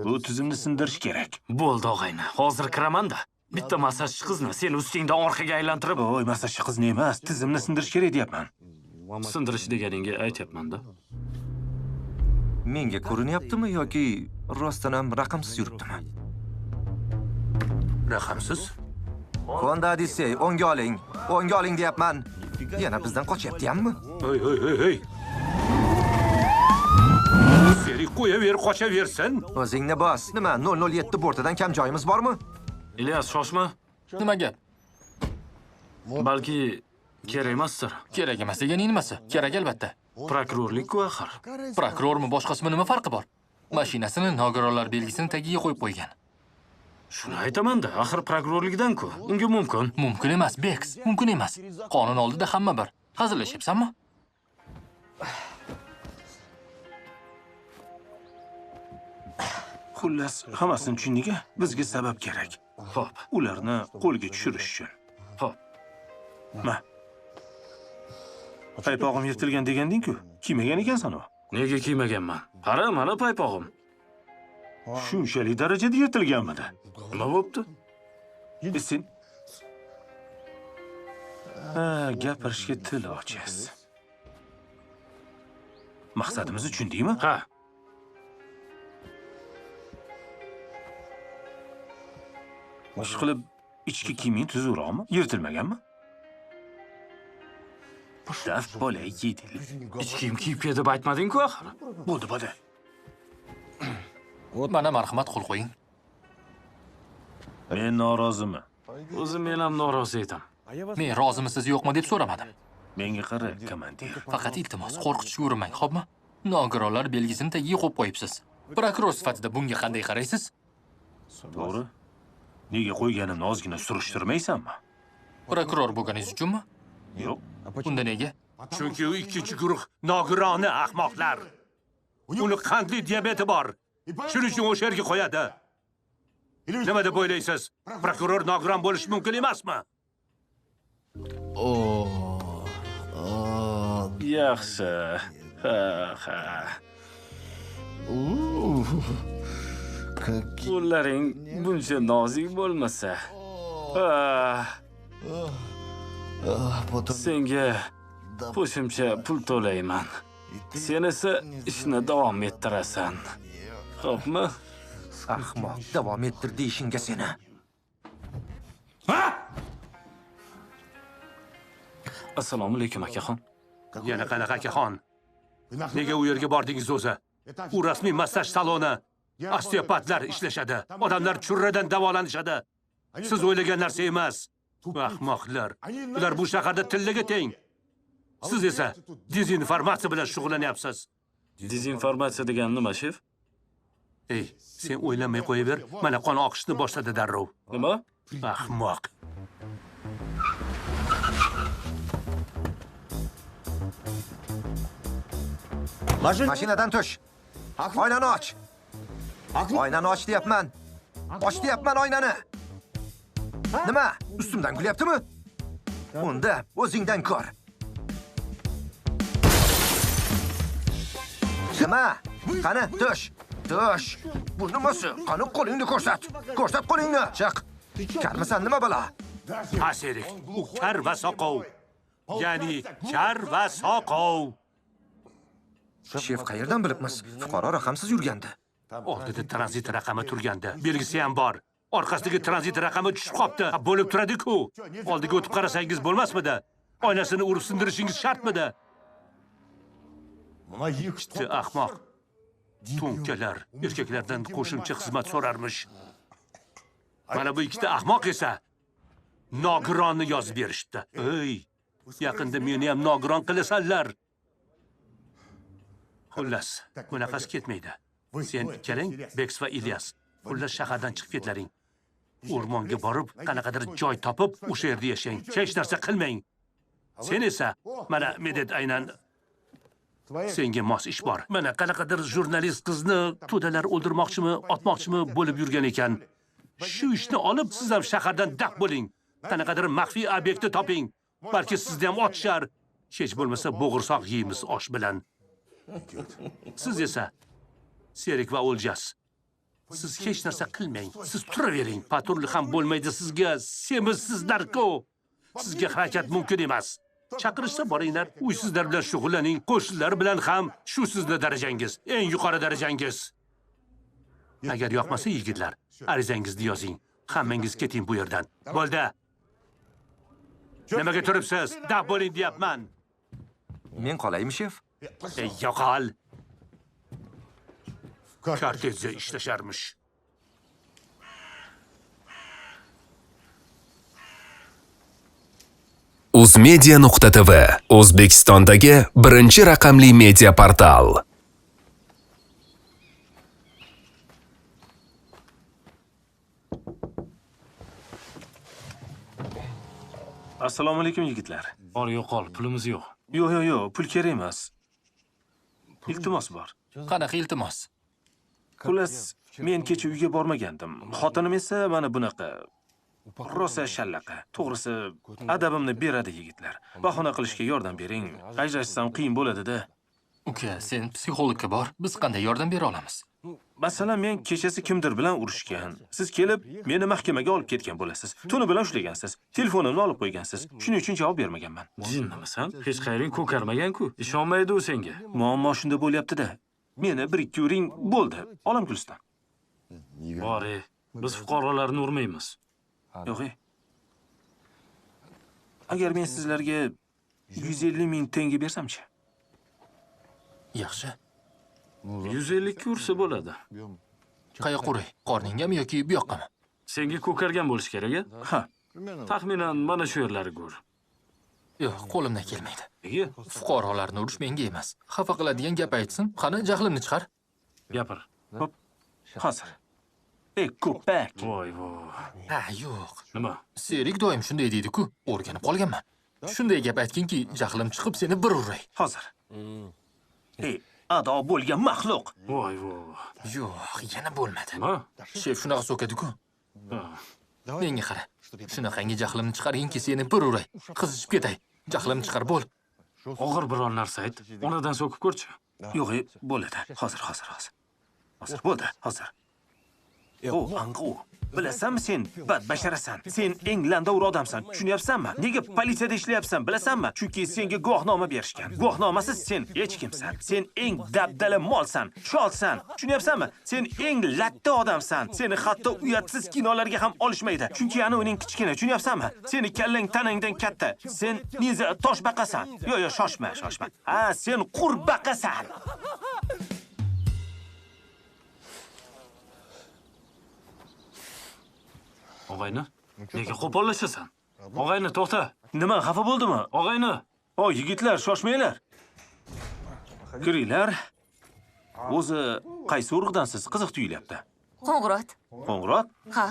Bu tizimni sindirish kerak. Bo'ldi og'ayni, hozir kiraman-da. Bitta massajchi qizni sen ustingdan orqaga aylantirib... Voy, massajchi qizni emas, tizimni sindirish kerak deyapman. Sindirish deganingga aytyapman-da. Menga ko'rinyaptimi yoki rostdan ham raqamsiz yuribdimi? Raqamsiz? Honda Odyssey, o'ngga oling. O'ngga oling deyapman. Yana bizdan qochyapti-yammi? Hey, hey, hey, hey. Serik qo'yaver, qochaversin. O'zingni bos. Nima, 007 bortidan kam joyimiz bormi? Ilyas, shoshma. Nima gap? Balki kerak emasdir. Kerak emas deganing nimasi? Kerak albatta. Prokurorlik-ku axir. Prokurormi, boshqasimi nima farqi bor? Mashinasini nogironlar belgisini tagiga qo'yib qo'ygan. Shuni aytaman-da, axir prokurorlikdan-ku. Unga mumkin. Mumkin emas, Beks, mumkin emas. Qonun oldida hamma bir. Hazillashyapsanmi? Xullas, hammasini tushundik-a? Bizga sabab kerak. Xo'p. Ularni qo'lga tushirish uchun. Xo'p. Ma. Paypog'im yirtilgan deganding-ku. Kiymagan ekansan u. Nega kiymaganman? Qara, mana paypog'im. Shunchalik darajada yirtilganmidi? Nima bo'pti? Sen ha, gapirishga til ojiz. Maqsadimizni tushundingmi? Ha. Ish qilib ichki kiyiming tuzukroqmi? Yirtilmaganmi? Daf bola yeydi. Ich kiyim kiyib kel deb aytmading-ku axir. Bo'ldi, bo'ldi. Mana marhamat, qo'l qo'ying. Men noroziman. O'zim men ham norozi edim. Men rozimisiz yo'qmi deb so'ramadim. Menga qara, komandir. Faqat iltimos, qo'rqitishga urinmang, xo'pmi? Nogironlar belgisini tagiga qo'yib qo'yibsiz. Prokuror sifatida bunga qanday qaraysiz? To'g'ri. Nega qo'yganimni ozgina surishtirmaysanmi? Prokuror bo'lganingiz uchunmi? Yo'q. Unda nega? Chunki u ikkinchi guruh nogironi ahmoqlar. Uni qandli diabeti bor. Shuning uchun o'sha yerga qo'yadi. Nima deb o'ylaysiz? Prokuror nogiron bo'lishi mumkin emasmi? Yaxshi. Ha, ha. Qo'llaring buncha nozik bo'lmasa. Senga qo'shimcha pul to'layman. Sen esa ishni davom ettirasan. Xo'pmi? Ahmoq, davom ettir deyishingga seni. Ha? Assalomu alaykum akaxon. Yana qanaqa akaxon? Nega u yerga bordingiz o'zi? U rasmiy massaj saloni. Osteopatlar ishlashadi. Odamlar churradan davolanishadi. Siz o'ylagan narsa emas. Ahmoqlar. Ular bu shaharda tillaga teng. Siz esa dezinformatsiya bilan shug'ullanyapsiz. Dezinformatsiya degani nima, shef? Ey, sen o'ylamay qo'yaver. Mana qon oqishni boshladi darrov. Nima? Ahmoq. Mashinadan tush. Oynani och. Oynani och deyapman. Och deyapman oynani. Nima? Ustimdan kulyaptimi? Unda o'zingdan ko'r. Nima? Qani, tush. Tush. Bu nimasi? Qani qo'lingni ko'rsat. Ko'rsat qo'lingni. Chiq. Karmisan nima balo? Ha, Serik, u kar va soqov. Ya'ni kar va soqov. Shef, qayerdan bilibmiz? Fuqaro raqamsiz yurgandi. Oldida tranzit raqami turgandi. Belgisi ham bor. Orqasidagi tranzit raqami tushib qopti. Bo'lib turadi-ku. Oldiga o'tib qarasangiz bo'lmasmidi? Oynasini urib sindirishingiz shartmidi? Ikkita ahmoq. To'nkalar erkaklardan qo'shimcha xizmat so'rarmish. Mana bu ikkita ahmoq esa nogironni yozib berishdi. Ey, yaqinda meni ham nogiron qilasanlar. Xullas, bunaqasi ketmaydi. Sen ikkalang, Beks va Ilyas. Xullas shahardan chiqib ketlaring. O'rmonga borib, qanaqadir joy topib, o'sha yerda yashang. Hech narsa qilmang. Sen esa mana Medet aynan senga mos ish bor. Mana qanaqadir jurnalist qizni to'dalar o'ldirmoqchimi, otmoqchimi bo'lib yurgan ekan. Shu ishni olib, siz ham shahardan daf bo'ling. Qanaqadir maxfiy obyektni toping. Balki sizni ham otishar. Hech bo'lmasa bo'g'irsoq yeymiz osh bilan. Siz esa Serik va O'ljas. Siz hech narsa qilmang. Siz turavering. Patrul ham bo'lmaydi sizga. Semizsizlar-ku. Sizga harakat mumkin emas. Chaqirishsa boringlar, uysizlar bilan shug'ullaning, qo'shnilar bilan ham. Shu sizni darajangiz, eng yuqori darajangiz. Agar yoqmasa yigitlar, arizangizni yozing. Hammangiz keting bu yerdan. Bo'ldi. Nimaga turibsiz? Daf bo'ling deyapman. Men qolaymi, shef? Ey, yo'qol. Kartezda ishlasharmish. Uzmedia.tv O'zbekistondagi birinchi raqamli media portal. Assalomu alaykum yigitlar. Bor yo'qol, pulimiz yo'q. Yo'q, yo'q, yo'q, pul kerak emas. Iltimos bor. Qanaqa iltimos? Xullas, men kecha uyga bormagandim. Xotinim esa mana bunaqa rosa shallaqa. To'g'risi, adabimni beradi yigitlar. Bahona qilishga yordam bering. Ajrashsam qiyin bo'ladi-da. Uka, sen psixologga bor. Biz qanday yordam bera olamiz? Masalan, men kechasi kimdir bilan urushgan. Siz kelib, meni mahkamaga olib ketgan bo'lasiz. Tuni bilan ushlagansiz. Telefonimni olib qo'ygansiz. Shuning uchun javob bermaganman. Jinnimisan? Hech qayering ko'karmagan-ku. Ishonmaydi u senga. Muammo shunda bo'lyapti-da. Meni 1-2 uring bo'ldi. Olam Guliston. Bor, biz fuqarolarni urmaymiz. Yo'q. Agar men sizlarga 150 ming tenge bersamchi? Yaxshi. 150 ga ursa bo'ladi. Qayoqqa uray? Qorningami yoki bu yoqqami? Senga ko'kargan bo'lish kerak-a? Ha. Taxminan mana shu yerlariga ur. Yo'q, qo'limdan kelmaydi. Nega? Fuqarolarni urish menga emas. Xafa qiladigan gap aytsin, qani jahlimni chiqar. Gapir. Xo'p. Hozir. Ey, ko'pak. Voy voy. Ha, yo'q. Nima? Serik doim shunday deydi-ku, o'rganib qolganman. Shunday gap aytginki, jahlim chiqib seni bir uray. Hozir. Ey, ado bo'lgan maxluq. Voy voy. Yo'q, yana bo'lmadi. Nima? Shef shunaqa so'kadi-ku. Menga qara. Shunaqangi jahlimni chiqarginki, seni bir uray. Qizishib ketay. Jahlim chiqar bo'l. Og'ir biror narsa ayt. Onadan so'kib ko'rchi. Yo'q, bo'ladi. Hozir. Hozir bo'ldi, hozir. O, ang'u. Bilasanmi sen badbasharasan. Sen eng landovur odamsan. Tushunyapsanmi? Nega politsiyada ishlayapsan, bilasanmi? Chunki senga guvohnoma berishgan. Guvohnomasiz sen hech kimsan. Sen eng dabdala molsan, cholsan. Tushunyapsanmi? Sen eng latta odamsan. Seni hatto uyatsiz kinolarga ham olishmaydi. Chunki ana uning kichkina, tushunyapsanmi? Seni kallang tanangdan katta. Sen ninja toshbaqasan. Yo'q, shoshma, shoshma. Ha, sen qurbaqasan. Og'ayni, nega qo'pollashasan? Og'ayni, to'xta. Nima, xafa bo'ldimi? Og'ayni. O, yigitlar, shoshmanglar. Kiringlar. O'zi qaysi urug'dansiz? Qiziq tuyulyapti. Qo'ng'irot. Qo'ng'irot? Ha.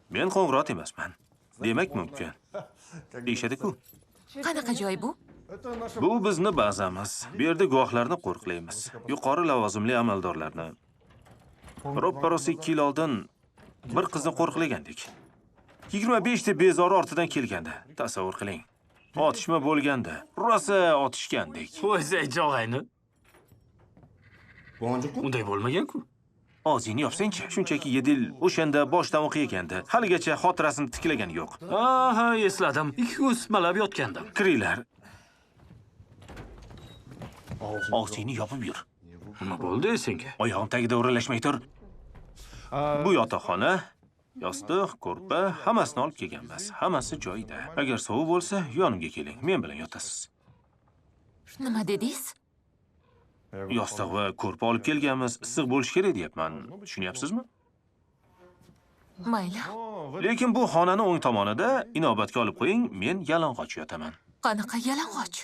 Men qo'ng'irot emasman. Demak mumkin. Deyishadi-ku. Qanaqa joy bu? Bu bizni bazamiz. Bu yerda guvohlarni qo'riqlaymiz. Yuqori lavozimli amaldorlarni. Ro'ppa-rosa 2 yil oldin bir qizni qo'riqlagandik. 25 ta bezori ortidan kelgandi. Tasavvur qiling. Otishma bo'lgandi. Rosa otishgandik. Qo'ysaychi og'ayni. Unday bo'lmagan-ku. Og'zingni yopsangchi. Shunchaki Yedil o'shanda boshdan o'qiyagandi. Haligacha xotirasini tiklagani yo'q. Aha, esladim. 2 kun ismalab yotgandim. Kiringlar. Og'zingni yopib yur. Nima bo'ldi senga? Oyog'im tagida o'ralashmay tur. Bu yotoqxona, yostiq, ko'rpa, hammasini olib kelganmiz. Hammasi joyida. Agar sovuq bo'lsa, yonimga keling, men bilan yotasiz. Nima dedingiz? Yostiq va ko'rpa olib kelganmiz. Issiq bo'lishi kerak deyapman. Tushunyapsizmi? Mayli. Lekin bu xonani o'ng tomonida inobatga olib qo'ying, men yalang'och yotaman. Qanaqa yalang'och?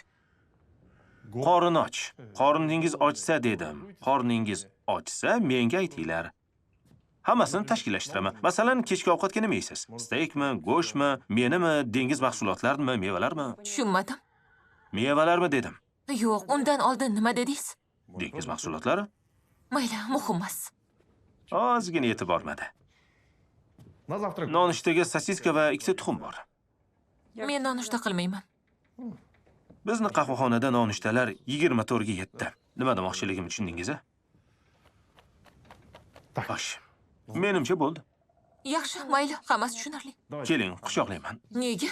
Qorin och. Qorningiz ochsa dedim. Qorningiz ochsa menga aytinglar. Hammasini tashkillashtiraman. Masalan, kechki ovqatga nima yeysiz? Steykmi, go'shtmi, menimi, dengiz mahsulotlarimi, mevalarmi? Tushunmadim. Mevalarmi dedim. Yo'q, undan oldin nima dedingiz? Dengiz mahsulotlari? Mayli, muhim emas. Ozgina yetib bormadi. Nonushtaga sosiska va 2 ta tuxum bor. Men nonushta qilmayman. Bizni qahvaxonada nonushtalar 24 ga yetdi. Nima demoqchiligimni tushundingiz-a? Xo'sh. Menimcha bo'ldi. Yaxshi, mayli, hammasi tushunarli. Keling, quchoqlayman. Nega?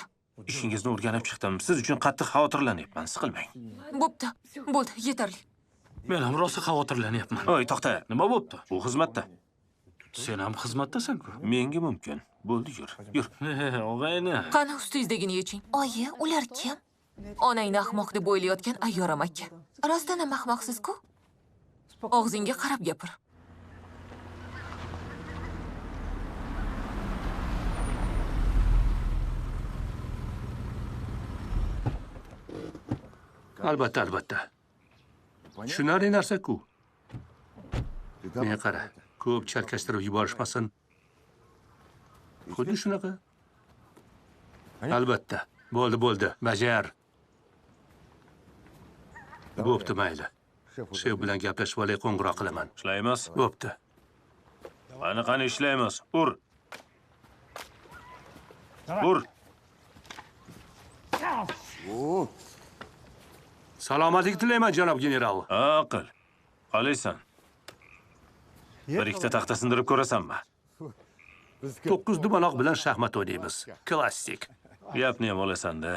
Ishingizni o'rganib chiqdim. Siz uchun qattiq xavotirlanyapman, siqilmang. Bo'pti, bo'ldi, yetarli. Men ham rosa xavotirlanyapman. Oy, to'xta. Nima bo'pti? U xizmatda. Sen ham xizmatdasan-ku. Menga mumkin. Bo'ldi, yur. Yur. Og'ayni. Qani ustingizdagini yeching. Oyi, ular kim? Onangni ahmoq deb o'ylayotgan ayyoram aka. Rostdan ham ahmoqsiz-ku. Og'zingga qarab gapir. Albatta, albatta. Tushunarli narsa-ku. Menga qara, ko'p chalkashtirib yuborishmasin. Xuddi shunaqa. Albatta. Bo'ldi, bo'ldi. Bajar. Bo'pti, mayli. Shef bilan gaplashib olay, qo'ng'iroq qilaman. Shulay emas? Bo'pti. Qani qani ishlaymiz. Ur. Ur. Salomatlik tilayman, janob general. Aql. Qalaysan? Bir ikkita taxta sindirib ko'rasanmi? 9 dumaloq bilan shaxmat o'ynaymiz. Klassik. Gapni ham olasan-da.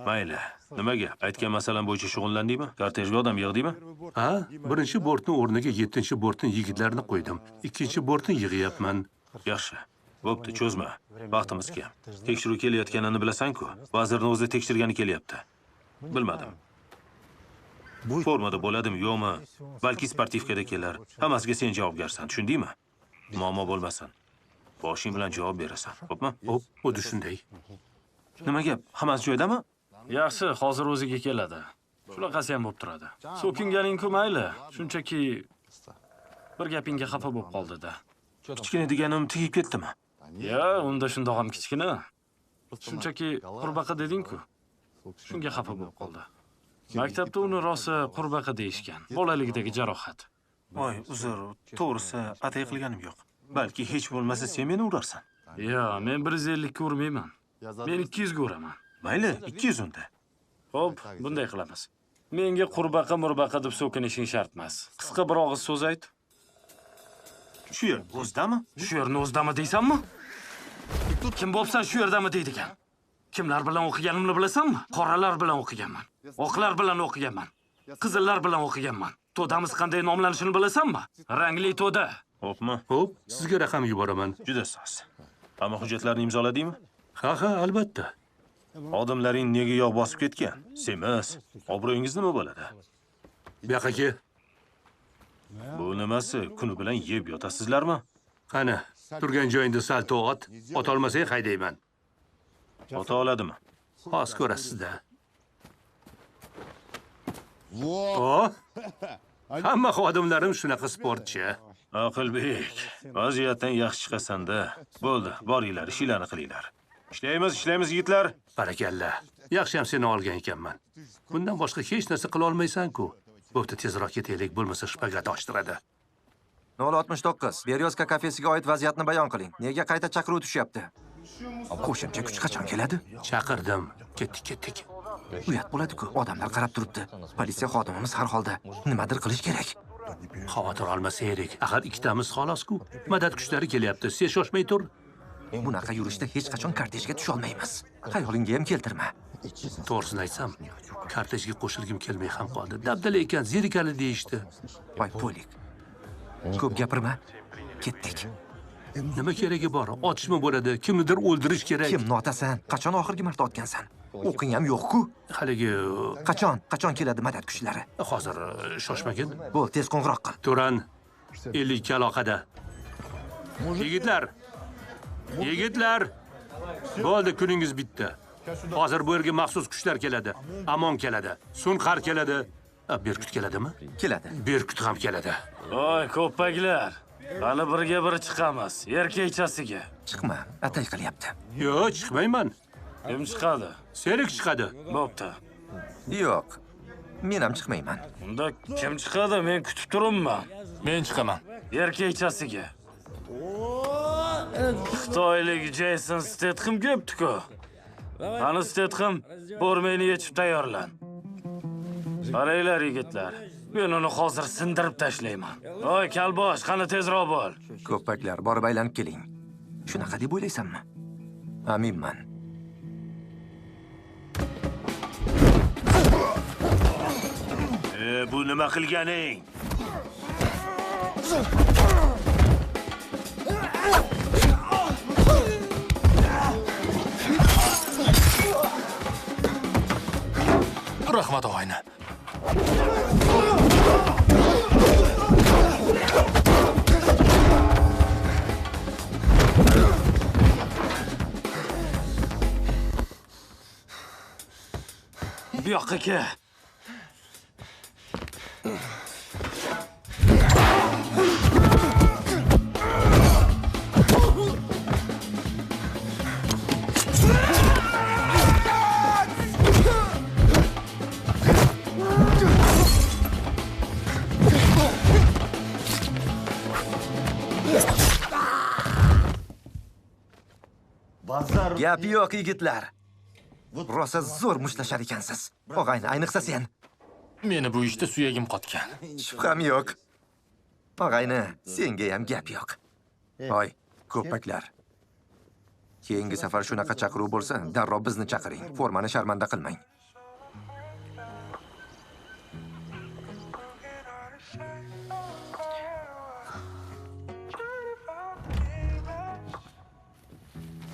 Mayli. Nima gap? Aytgan masalam bo'yicha shug'ullandingmi? Kortejga odam yig'dingmi? Ha, birinchi bortni o'rniga 7-bortni yigitlarni qo'ydim. 2 bortni yig'yapman. Yaxshi. Bo'pti, cho'zma. Vaqtimiz kam. Tekshiruv kelayotganini bilasan-ku. Vazirni o'zi tekshirgani kelyapti. Bilmadim. Formada bo'ladimi, yo'qmi? Balki sportivkada kelar. Hammasiga sen javobgarsan, tushundingmi? Muammo bo'lmasin. Boshing bilan javob berasan, xo'pmi? Xo'p, xuddi shunday. Nima gap? Hammasi joyidami? Yaxshi, hozir o'ziga keladi. Shunaqasi ham bo'lib turadi. So'kinganing-ku mayli, shunchaki bir gapingga xafa bo'lib qoldi-da. Kichkina deganim tegib ketdimi? Ya, unda shundoq ham kichkina. Shunchaki qurbaqa deding-ku. Shunga xafa bo'lib qoldi. Maktabda uni rosa qurbaqa deyishgan. Bolaligidagi jarohat. Voy, uzr, to'g'risi atay qilganim yo'q. Balki hech bo'lmasa sen meni urarsan. Yo, men 150 ga urmayman. Men 200 ga uraman. Mayli, 200 unda. Xo'p, bunday qilamiz. Menga qurbaqa murbaqa deb so'kinishing shart emas. Qisqa bir og'iz so'z ayt. Shu yer o'zidami? Shu yerni o'zidami deysanmi? Kim bo'psan shu yerdami deydigan. Kimlar bilan o'qiganimni bilasanmi? Qoralar bilan o'qiganman. Oqlar bilan o'qiganman. Qizillar bilan o'qiganman. To'damiz qanday nomlanishini bilasanmi? Rangli to'da. Xo'pmi? Xo'p, sizga raqam yuboraman. Juda soz. Hamma hujjatlarni imzoladingmi? Ha, ha, albatta. Odamlaring nega yog' bosib ketgan? Semiz. Obro'yingiz nima bo'ladi? Bu yoqqa ke. Bu nimasi? Kuni bilan yeb yotasizlarmi? Qani, turgan joyingda salto ot, ota olmasang haydayman. Ota oladimi? Hozir ko'rasiz-da. O! Hamma xodimlarim shunaqa sportchi. Aqlbek, vaziyatdan yaxshi chiqasan-da. Bo'ldi, boringlar, ishinglarni qilinglar. Ishlaymiz, ishlaymiz yigitlar. Barakalla. Yaxshi ham seni olgan ekanman. Bundan boshqa hech narsa qila olmaysan-ku. Bo'pti, tezroq ketaylik, bo'lmasa shpagat ochtiradi. 069 Beryozka kafesiga oid vaziyatni bayon qiling. Nega qayta chaqiruv tushyapti? Qo'shimcha kuch qachon keladi? Chaqirdim. Ketdik, ketdik. Uyat bo'ladi-ku, odamlar qarab turibdi. Politsiya xodimimiz har holda nimadir qilish kerak. Xavotir olma, Serik. Axir ikkitamiz xolos-ku. Madad kuchlari kelyapti. Sen shoshmay tur. Bunaqa yurishda hech qachon kortejga tusha olmaymiz. Xayolingga ham keltirma. To'g'risini aytsam, kortejga qo'shilgim kelmay ham qoldi. Dabdala ekan, zerikali deyishdi. Voy, Polik. Ko'p gapirma. Ketdik. Nima keragi bor? Otishma bo'ladi. Kimnidir o'ldirish kerak. Kimni otasan? Qachon oxirgi marta otgansan? O'qing ham yo'q-ku. Haligi qachon? Qachon keladi madad kuchlari? Hozir shoshmagin. Bo'l, tez qo'ng'iroq qil. Turan 52 aloqada. Yigitlar. Yigitlar. Bo'ldi, kuningiz bitdi. Hozir bu yerga maxsus kuchlar keladi. Amon keladi. Sunqar keladi. Berkut keladimi? Keladi. Berkut ham keladi. Voy, ko'paklar. Hali birga bir chiqamiz, erkakchasiga. Chiqma, atay qilyapti. Yo'q, chiqmayman. Kim chiqadi? Serik chiqadi. Bo'pti. Yo'q, men ham chiqmayman. Unda kim chiqadi? Men kutib turibman. Men chiqaman. Erkakchasiga. Xitoylik Jason Statham kelibdi-ku. Qani Statham, formangni yechib tayyorlan. Qaranglar yigitlar. Men uni hozir sindirib tashlayman. Voy, kalbosh, qani tezroq bo'l. Ko'paklar, borib aylanib keling. Shunaqa deb o'ylaysanmi? Aminman. Bu nima qilganing? Rahmat og'ayni. Bu yoqqa kel. Gap yo'q, yigitlar. Rosa zo'r mushtlashar ekansiz. Og'ayni, ayniqsa sen. Meni bu ishda suyagim qotgan. Shubham yo'q. Og'ayni, senga ham gap yo'q. Oy, ko'paklar. Keyingi safar shunaqa chaqiruv bo'lsa, darrov bizni chaqiring. Formani sharmanda qilmang.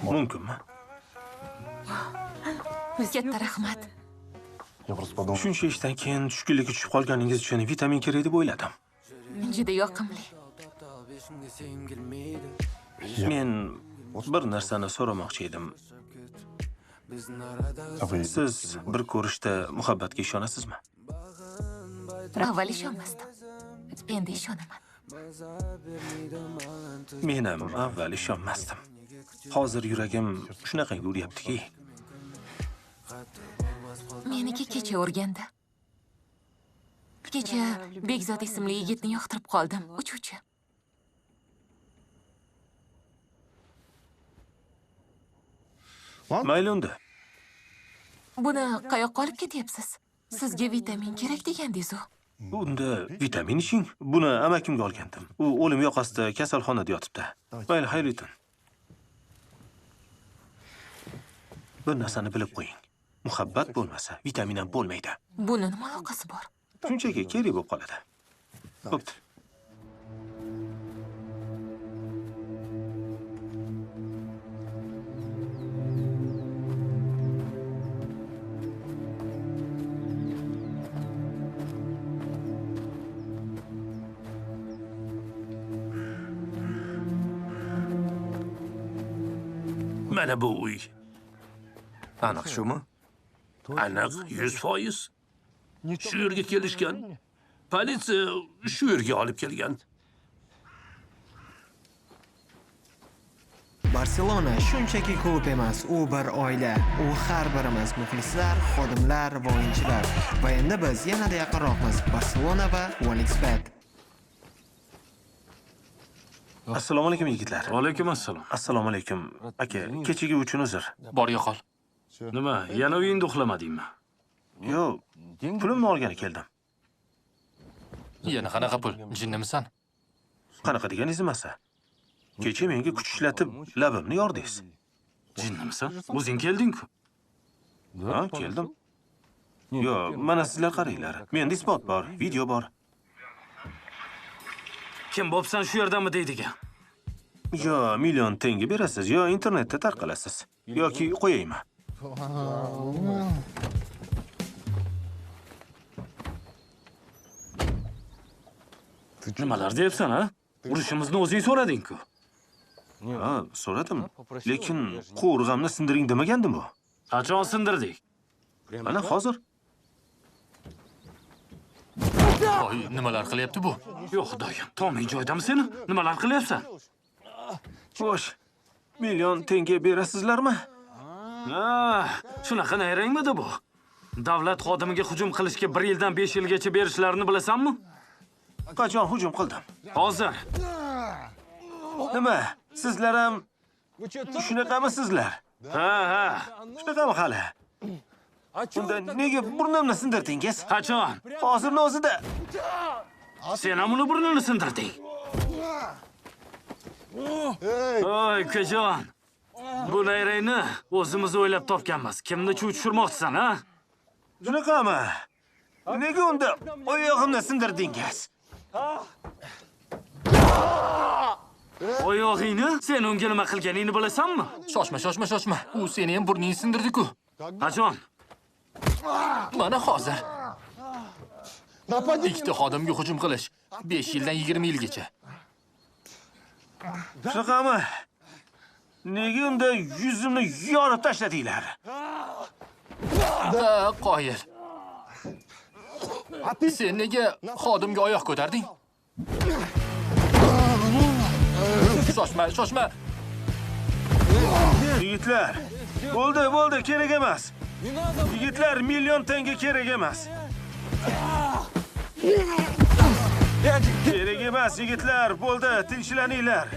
Mumkinmi? Katta rahmat. Shuncha ishdan keyin tushkunlikka tushib qolganingiz uchun vitamin kerak deb o'yladim. Juda yoqimli. Men bir narsani so'ramoqchi edim. Siz bir ko'rishda muhabbatga ishonasizmi? Avval ishonmasdim. Endi ishonaman. Men ham avval ishonmasdim. Hozir yuragim shunaqangi uryaptiki. Meniki kecha urganda. Kecha Bekzod ismli yigitni yoqtirib qoldim, uchuvchi. Mayli unda. Buni qayoqqa olib ketyapsiz? Sizga vitamin kerak degandingiz-u. Unda vitamin iching. Buni amakimga olgandim. U o'lim yoqasida kasalxonada yotibdi. Mayli, xayrli tun. Bir narsani bilib qo'ying. Muhabbat bo'lmasa, vitamin ham bo'lmaydi. Buni nima aloqasi bor? Shunchaki kerak bo'lib qoladi. Bo'pti. Mana bu uy. Aniq shumi? Aniq, 100%. Shu yerga kelishgan. Politsiya shu yerga olib kelgan. Barselona shunchaki klub emas, u bir oila. U har birimiz, muxlislar, xodimlar va o'yinchilar. Va endi biz yanada yaqinroqmiz. Barselona va 1xBet. Assalomu alaykum yigitlar. Va alaykum assalom. Assalomu alaykum. Aka, kechagi uchun uzr. Bor yo'qol. Nima, yana uyingda uxlamadingmi? Yo'q, pulimni olgani keldim. Yana qanaqa pul? Jinnimisan? Qanaqa deganingiz nimasi? Kecha menga kuch ishlatib labimni yordingiz. Jinnimisan? O'zing kelding-ku. Ha, keldim. Yo'q, mana sizlar qaranglar. Menda isbot bor, video bor. Kim bo'psan shu yerdami deydigan. Yo million tenge berasiz, yo internetda tarqalasiz, yoki qo'yaymi? Nimalar deyapsan, ha? Urushimizni o'zing so'rading-ku. Ha, so'radim. Lekin qo'rg'amni sindiring demagandim-ku. Qachon sindirdik? Mana hozir. Oy, nimalar qilyapti bu? Yo'q, xudoyim, toming joydami seni? Nimalar qilyapsan? Xo'sh, million tenge berasizlarmi? Ha, shunaqa nayrangmidi bu? Davlat xodimiga hujum qilishga 1 yildan 5 yilgacha berishlarini bilasanmi? Qachon hujum qildim? Hozir. Nima? Sizlar ham shunaqamisizlar? Ha, ha. Shunaqami hali? Unda nega burnimni sindirdingiz? Qachon? Hozirni o'zida. Sen ham uni burnini sindirding. Oy, ukajon. Bu nayrangni o'zimiz o'ylab topganmiz. Kimni chuv tushirmoqchisan, ha? Shunaqami? Nega unda oyog'imni sindirdingiz? Oyog'ingni? Sen unga nima qilganingni bilasanmi? Shoshma, shoshma, shoshma. U seni ham burningni sindirdi-ku. Qachon? Mana hozir. Ikkita xodimga hujum qilish 5 yildan 20 yilgacha. Shunaqami? Nega unda yuzimni yorib tashladinglar? Ha, qoyil. Sen nega xodimga oyoq ko'tarding? Shoshma, shoshma. Yigitlar, bo'ldi, bo'ldi, kerak emas. Yigitlar, million tenge kerak emas. Kerak emas, yigitlar, bo'ldi, tinchlaninglar.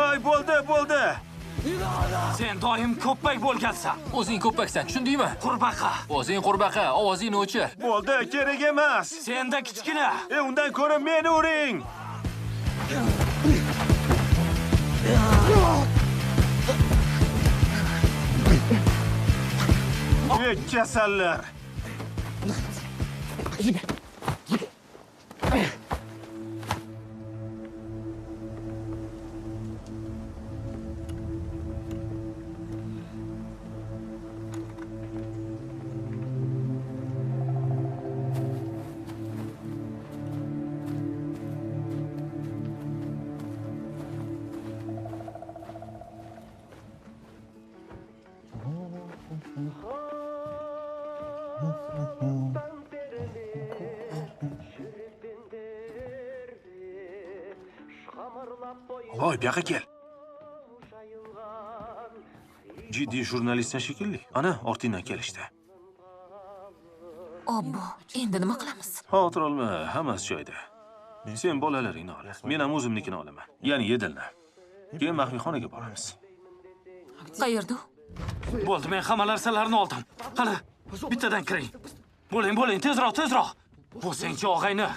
Oy, bo'ldi, bo'ldi. Sen doim ko'ppak bo'lgansan. O'zing ko'paksan, tushundingmi? Qurbaqa. O'zing qurbaqa, ovozingni o'chir. Bo'ldi, kerak emas. Senda kichkina. Undan ko'ra meni uring. Ey kasallar. Voy, bu yoqqa kel. Jiddiy jurnalistsan shekilli. Ana, ortingdan kelishdi. Obbo, endi nima qilamiz? Xavotir olma, hammasi joyida. Sen bolalaringni ol. Men ham o'zimnikini olaman. Ya'ni Yedilni. Keyin maxfiyxonaga boramiz. Qayerda u? Bo'ldi, men hamma narsalarni oldim. Qani, bittadan kiring. Bo'ling, bo'ling, tezroq, tezroq. Bo'lsangchi, og'ayni.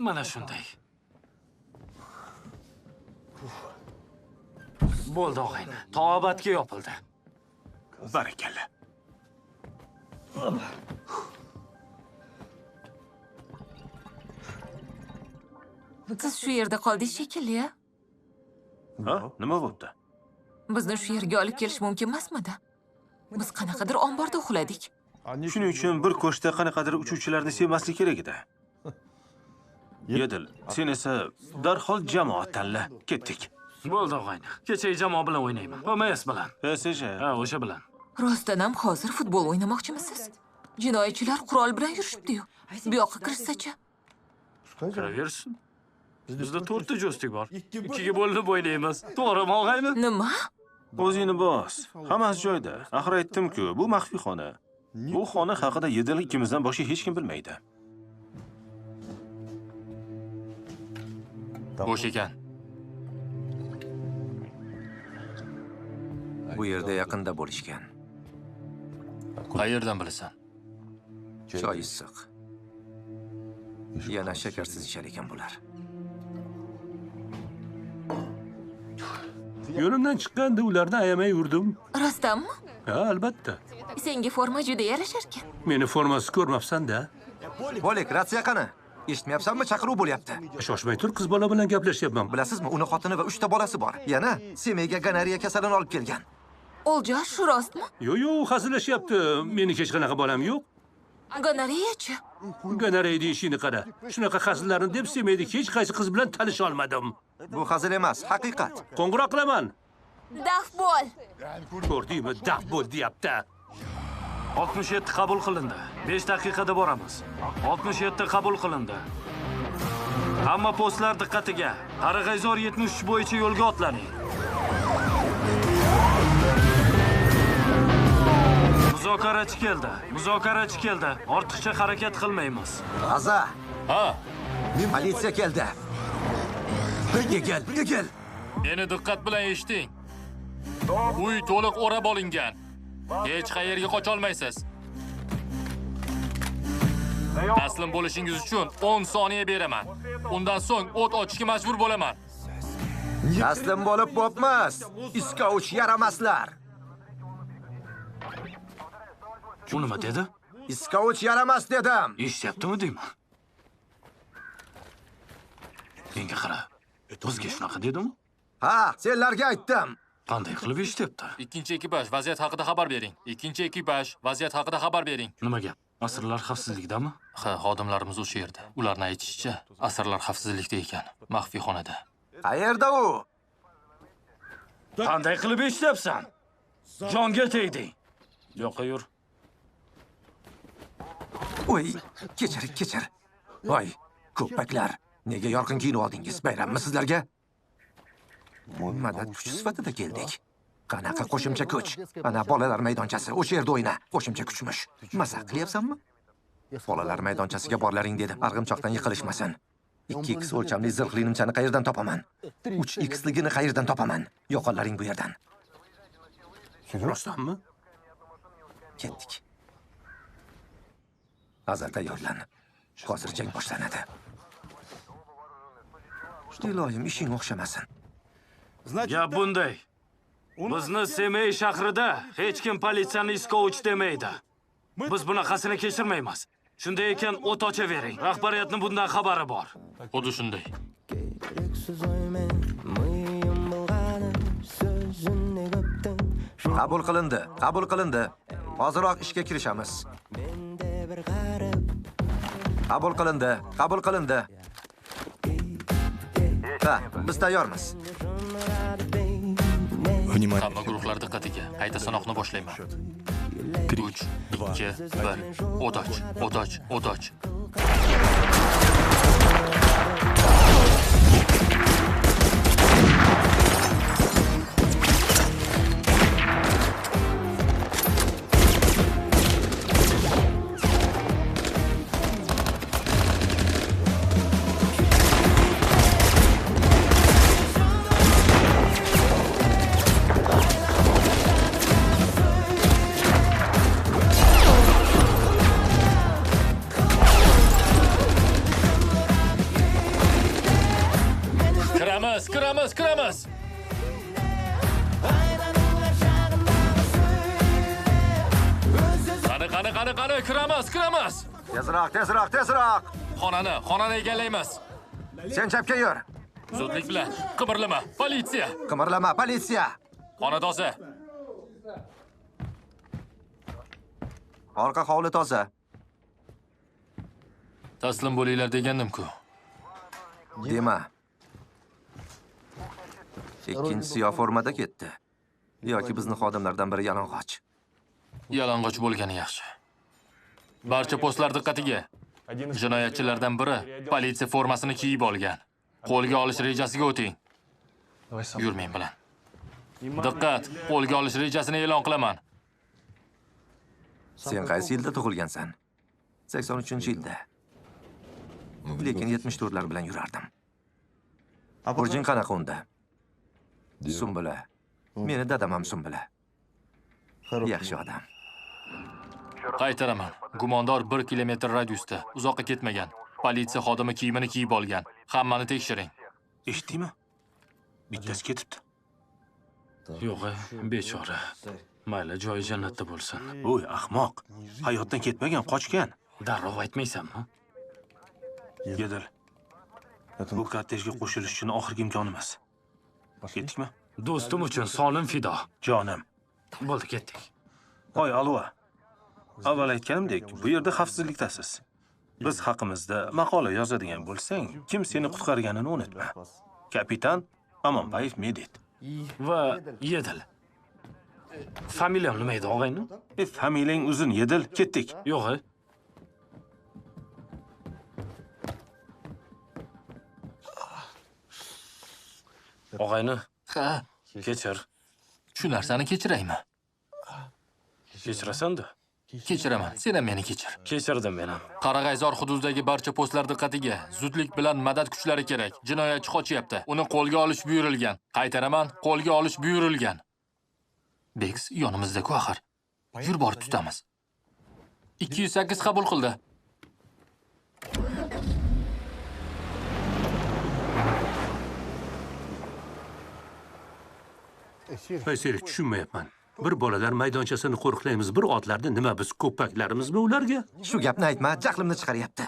Mana shunday. Bo'ldi, og'ayni. Tobatga yopildi. Barakalla. Siz shu yerda qoldingiz shekilli, a? Ha, nima bo'pti? Bizni shu yerga olib kelish mumkin emasmidi? Biz qanaqadir omborda uxladik. Shuning uchun bir ko'shda qanaqadir uchuvchilarni sevmaslik kerak edi. Yedil, sen esa darhol jamoat tanla. Ketdik. Bo'ldi, og'ayni. Kechagi jamoa bilan o'ynayman. PMS bilan. PSG. Ha, o'sha bilan. Rostdan ham hozir futbol o'ynamoqchimisiz? Jinoyatchilar qurol bilan yurishibdi-yu. Bu yoqqa kirishsa-chi? Kiraversin. Bizda 4 ta joystick bor. 2ga bo'linib o'ynaymiz. To'g'rimi, og'ayni? Nima? O'zingni bos. Hammasi joyida. Axir aytdim-ku, bu maxfiy xona. Bu xona haqida Yedil ikkimizdan boshqa hech kim bilmaydi. Bo'sh ekan. Bu yerda yaqinda bo'lishgan. Qayerdan bilasan? Choy issiq. Yana shakarsiz ichar ekan bular. Yo'limdan chiqqanda ularni ayamay yurdim. Rostdanmi? Ha, albatta. Senga forma juda yarashar ekan. Meni formasiz ko'rmabsan-da. Bo'lik, ratsiya qani? Eshitmayapsanmi? Chaqiruv bo'lyapti. Shoshmay tur, qiz bola bilan gaplashyapman. Bilasizmi, uni xotini va 3 ta bolasi bor. Yana Semeyga gonoreya kasalini olib kelgan. O'ljas, shu rostmi? Yo'q, yo'q, hazillashyapti. Meni hech qanaqa bolam yo'q. Gonoreyachi? Gonoreya deyishingni qara. Shunaqa hazillarni deb Semeyda hech qaysi qiz bilan tanisha olmadim. Bu hazil emas, haqiqat. Qo'ng'iroq qilaman. Daf bo'l. Ko'rdingmi, daf bo'l deyapti. 67 qabul qilindi. 5 daqiqada boramiz. 67 qabul qilindi. Hamma postlar diqqatiga. Qarag'ayzor 73 bo'yicha yo'lga otlaning. Muzokarachi keldi. Muzokarachi keldi. Ortiqcha harakat qilmaymiz. Aza. Ha. Politsiya keldi. Gel, gel. Meni diqqat bilan eshiting. Uy to'liq o'rab olingan. Hech qayerga qocha olmaysiz. Taslim bo'lishingiz uchun 10 soniya beraman. Undan so'ng o't ochishga majbur bo'laman. Taslim bo'lib bo'pmiz. Iskovuch yaramaslar. U nima dedi? Iskovuch yaramas dedim. Eshityaptimi deyman? Menga qara. Bizga shunaqa dedimi? Ha, senlarga aytdim. Qanday qilib eshityapti? Ikkinchi ekipaj vaziyat haqida xabar bering. Ikkinchi ekipaj vaziyat haqida xabar bering. Nima gap? Asirlar xavfsizlikdami? Ha, xodimlarimiz o'sha yerda. Ularning aytishicha, asirlar xavfsizlikda ekan, maxfiy xonada. Qayerda u? Qanday qilib eshityapsan? Jonga tegding. Yo'qqa yur. Oy, kechir, kechir. Voy, ko'paklar, nega yorqin kiyinib oldingiz? Bayrammi sizlarga? Madad kuchi sifatida keldik. Qanaqa qo'shimcha kuch? Ana bolalar maydonchasi, o'sha yerda o'yna. Qo'shimcha kuchmish. Maza qilyapsanmi? Bolalar maydonchasiga borlaring dedim. Arg'imchoqdan yiqilishmasin. 2x o'lchamli zirhli nimchani qayerdan topaman? 3xligini qayerdan topaman? Yo'qollaring bu yerdan. Rostdanmi? Ketdik. Azal tayyorlan. Hozir jang boshlanadi. Iloyim, ishing o'xshamasin. Gap bunday. Bizni Semey shahrida hech kim politsiyani iskovich demaydi. Biz bunaqasini kechirmaymiz. Shunday ekan, o't ochavering. Rahbariyatning bundan xabari bor. Xuddi shunday. Qabul qilindi, qabul qilindi. Hoziroq ishga kirishamiz. Qabul qilindi, qabul qilindi. Ha, biz tayyormiz. Hamma guruhlar diqqatiga. Qayta sanoqni boshlayman. 3, 2, 1. O't och, o't och, o't och. Kiramiz, kiramiz, kiramiz. Qani, qani, qani, qani, kiramiz, kiramiz. Tezroq, tezroq, tezroq. Xonani, xonani egallaymiz. Sen chapga yur. Zudlik bilan, qimirlama, politsiya. Qimirlama, politsiya. Xona toza. Orqa hovli toza. Taslim bo'linglar degandim-ku. Dema. Ikkinchisi yo formada ketdi, yoki bizni xodimlardan biri yalang'och. Yalang'och bo'lgani yaxshi. Barcha postlar diqqatiga. Jinoyatchilardan biri politsiya formasini kiyib olgan. Qo'lga olish rejasiga o'ting. Yur men bilan. Diqqat, qo'lga olish rejasini e'lon qilaman. Sen qaysi yilda tug'ilgansan? 83-yilda. Lekin 74lar bilan yurardim. Burjing qanaqa unda? Sumbula. Meni dadam ham Sumbula. Yaxshi odam. Qaytaraman. Gumondor 1 kilometr radiusda, uzoqqa ketmagan. Politsiya xodimi kiyimini kiyib olgan. Hammani tekshiring. Eshitdingmi? Bittasi ketibdi. Yo'q, bechora. Mayli, joyi jannatda bo'lsin. Voy, ahmoq. Hayotdan ketmagan, qochgan. Darrov aytmaysanmi? Yedil. Bu kortejga qo'shilish uchun oxirgi imkonimiz. Ketdikmi? Do'stim uchun solim fido. Jonim. Bo'ldi, ketdik. Voy, alva. Avval aytganimdek, bu yerda xavfsizlikdasiz. Biz haqimizda maqola yozadigan bo'lsang, kim seni qutqarganini unutma. Kapitan Amonbayev Medet. Va Yedil. Familiyam nima edi, og'ayni? Familiyang uzun, Yedil. Ketdik. Yo'q. Og'ayni. Ha, kechir. Shu narsani kechiraymi? Kechirasan-da. Kechiraman, sen ham meni kechir. Kechirdim men ham. Qarag'ayzor hududidagi barcha postlar diqqatiga. Zudlik bilan madad kuchlari kerak. Jinoyatchi qochyapti. Uni qo'lga olish buyurilgan. Qaytaraman, qo'lga olish buyurilgan. Beks yonimizda-ku axir. Yur borib tutamiz. 208 qabul qildi. Voy, Serik, tushunmayapman. Bir bolalar maydonchasini qo'riqlaymiz, bir otlarni nima biz ko'paklarimizmi ularga? Shu gapni aytma, jahlimni chiqaryapti.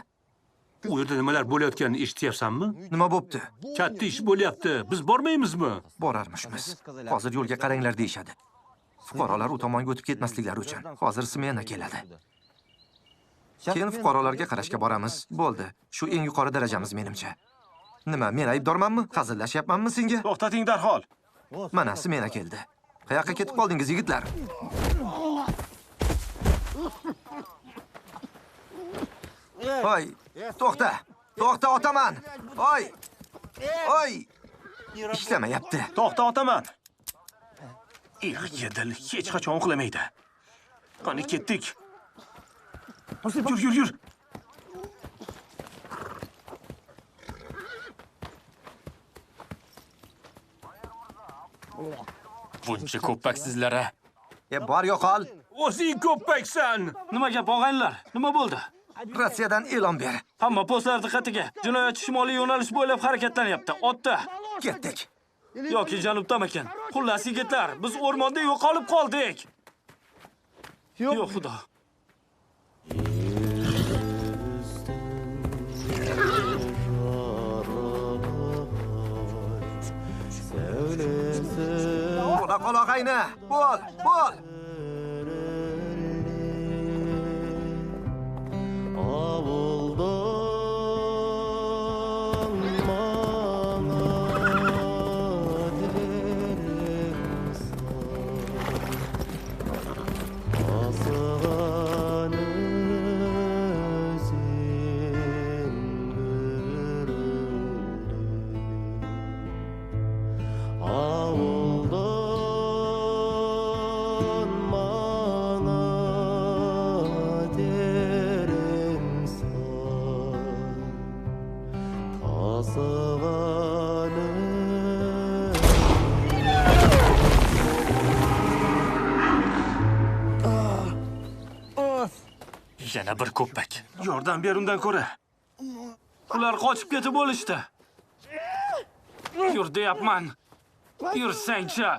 U yerda nimalar bo'layotganini eshityapsanmi? Nima bo'pti? Katta ish bo'lyapti. Biz bormaymizmi? Borarmishmiz. Hozir yo'lga qaranglar deyishadi. Fuqarolar u tomonga o'tib ketmasliklari uchun. Hozir smena keladi. Keyin fuqarolarga qarashga boramiz. Bo'ldi. Shu eng yuqori darajamiz menimcha. Nima, men aybdormanmi? Hazillashyapmanmi senga? To'xtating darhol. Mana smena keldi. Qayoqqa ketib qoldingiz, yigitlar? Oy, to'xta. To'xta, otaman. Oy. Oy. Ishlamayapti. To'xta, otaman. Yedil hech qachon uxlamaydi. Qani ketdik. Yur, yur, yur. Buncha ko'ppaksizlar a. Bor yo'qol. O'zing ko'ppaksan. Nima gap og'aynilar? Nima bo'ldi? Rossiyadan e'lon ber. Hamma postlar diqqatiga. Jinoyatchi shimoliy yo'nalish bo'ylab harakatlanyapti. Otda. Ketdik. Yoki janubdamikan? Xullas yigitlar, biz o'rmonda yo'qolib qoldik. Yo'q xudo. Bo'la qol og'ayni. Bo'l, bo'l. Yana bir ko'ppak. Yordam ber undan ko'ra. Ular qochib ketib bo'lishdi. Yur deyapman. Yursangchi.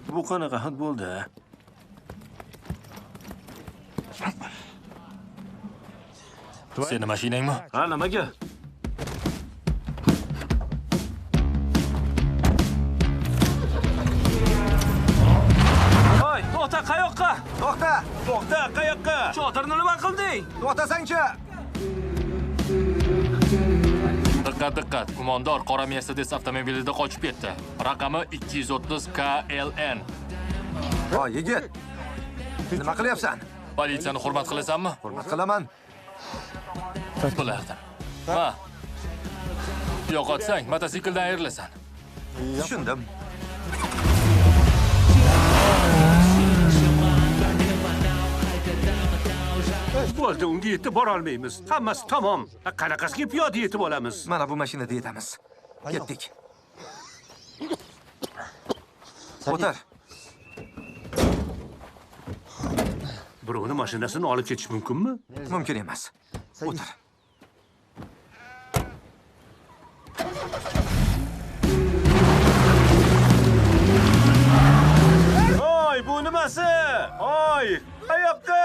Bu qanaqa hid bo'ldi? Seni mashinangmi? Ha, nimaga? Oy, to'xta, qayoqqa? To'xta! To'xta, qayoqqa? Chodirni nima qilding? To'xtasangchi! Diqqat, diqqat. Gumondor qora Mercedes avtomobilida qochib ketdi. Raqami 230 KLN. Voy, yigit. Nima qilyapsan? Politsiyani hurmat qilasanmi? Hurmat qilaman. Bilardim. Ha. Yo'qotsang, mototsikldan ayrilasan. Tushundim. Bo'ldi, unga yetib bora olmaymiz. Hammasi tamom. Qanaqasiga piyoda yetib olamiz? Mana bu mashinada yetamiz. Ketdik. O'tir. Birovni mashinasini olib ketish mumkinmi? Mumkin emas. O'tir. Oy, bu nimasi? Oy, qayoqqa?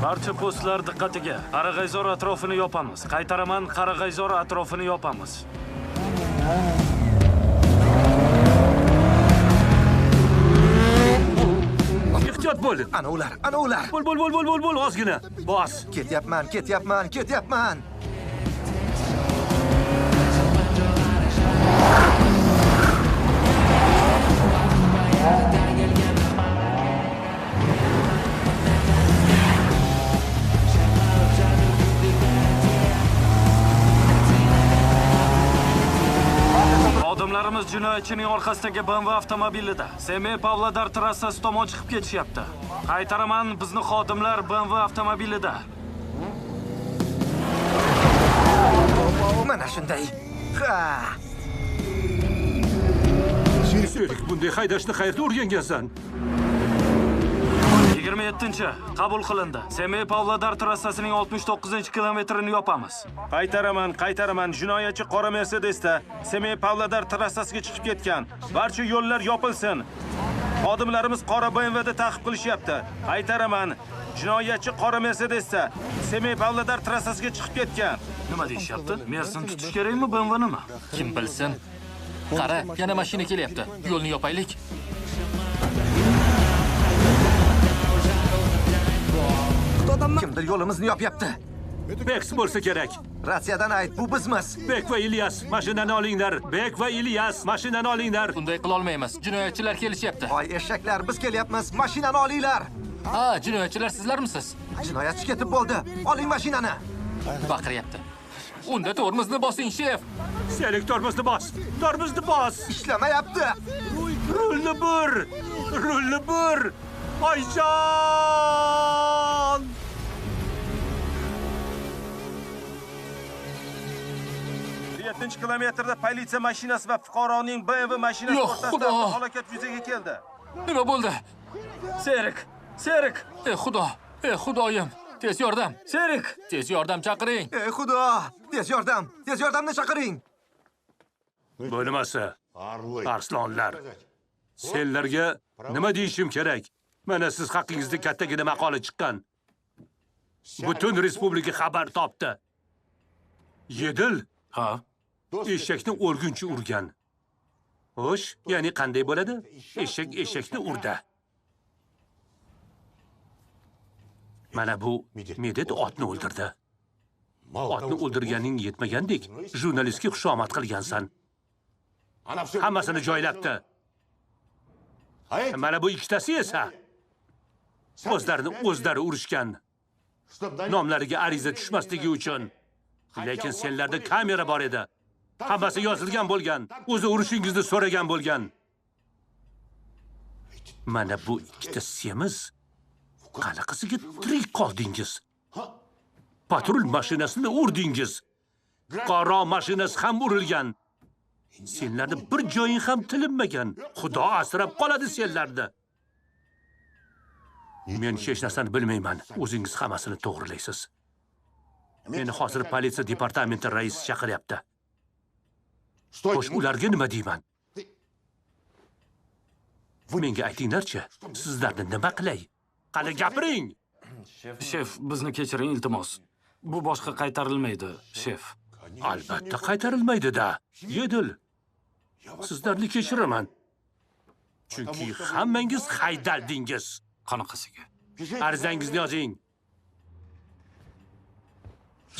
Barcha postlar diqqatiga. Qarag'ayzor atrofini yopamiz. Qaytaraman, Qarag'ayzor atrofini yopamiz. Ehtiyot bo'l. Ana ular, ana ular. Bo'l, bo'l, bo'l, bo'l, bo'l, ozgina. Bos. Ketyapman, ketyapman, ketyapman. Xodimlarimiz jinoyatchining orqasidagi BMW avtomobilida Semey Pavlodar trassasi tomon chiqib ketishyapti. Qaytaraman, bizni xodimlar BMW avtomobilida. Mana shunday. Ha! Serik, bunday haydashni qayerda o'rgangansan? 27-chi qabul qilindi. Semey Pavlodar trassasining 69-kilometrini yopamiz. Qaytaraman, qaytaraman. Jinoyatchi qora Mercedesda Semey Pavlodar trassasiga chiqib ketgan. Barcha yo'llar yopilsin. Xodimlarimiz qora BMWda ta'qib qilishyapti. Qaytaraman. Jinoyatchi qora Mercedesda Semey Pavlodar trassasiga chiqib ketgan. Nima deyishyapti? Mercedesni tutish kerakmi, BMWnimi? Kim bilsin? Qara, yana mashina kelyapti. Yo'lni yopaylik. Kimdir yo'limizni yopyapti. Bek bo'lsa kerak. Rossiyadan ayt, bu bizmiz. Bek va Ilyas, mashinani olinglar. Bek va Ilyas, mashinani olinglar. Bunday qila olmaymiz. Jinoyatchilar kelishyapti. Voy eshaklar, biz kelyapmiz. Mashinani olinglar. Ha, jinoyatchilar sizlarmisiz? Jinoyatchi ketib bo'ldi. Oling mashinani. Baqiryapti. Unda tormozni bosing, shef. Selik, tormozni bos. Tormozni bos. Ishlamayapti. Rulni bur. Rulni bur. Oyjon! 7-kilometrda politsiya mashinasi va fuqaroning BMW mashinasi o'rtasida halokat yuzaga keldi. Nima bo'ldi? Serik, Serik. Ey Xudo, ey Xudoyim, tez yordam. Serik, tez yordam chaqiring. Ey Xudo, tez yordam, tez yordamni chaqiring. Bo'lmasa, arslonlar. Senlarga nima deyishim kerak? Mana siz haqingizda kattagina maqola chiqqan. Butun respublika xabar topdi. Yedil, ha, eshakni o'lguncha urgan. Xo'sh, ya'ni qanday bo'ladi? Eshak eshakni urdi. Mana bu Medet otni o'ldirdi. Otni o'ldirganing yetmagandek, jurnalistga xushomad qilgansan. Hammasini joylabdi. Mana bu ikkitasi esa o'zlarini o'zlari urishgan. Nomlariga ariza tushmasligi uchun. Lekin senlarda kamera bor edi. Hammasi yozilgan bo'lgan. O'zi urishingizni so'ragan bo'lgan. Mana bu ikkita semiz qanaqasiga tirik qoldingiz? Patrul mashinasini urdingiz. Qora mashinasi ham urilgan. Senlarni bir joying ham tilinmagan. Xudo asrab qoladi senlarni. Men hech narsani bilmayman. O'zingiz hammasini to'g'rilaysiz. Meni hozir politsiya departamenti raisi chaqiryapti. Xo'sh, ularga nima deyman? Menga aytinglarchi, sizlarni nima qilay? Qani gapiring. Shef, bizni kechiring, iltimos. Bu boshqa qaytarilmaydi, shef. Albatta qaytarilmaydi-da. Yedil. Sizlarni kechiraman. Chunki hammangiz haydaldingiz. Qanaqasiga? Arizangizni yozing.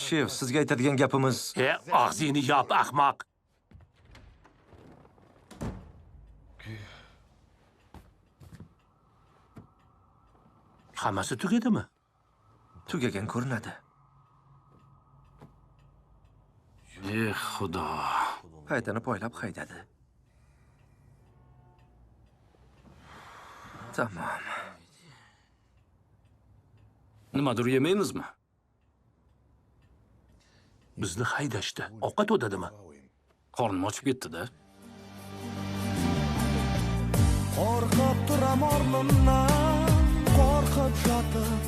Shef, sizga aytadigan gapimiz... Og'zingni yop, ahmoq. Hammasi tugadimi? Tugagan ko'rinadi. Ey Xudo. Qaytani poylab haydadi. Tamom. Nimadir yemaymizmi? Bizni haydashdi. Ovqat o'dadimi? Qornim ochib ketdi-da. Qo'rqib turam o'rnimdan, qo'rqib yotib.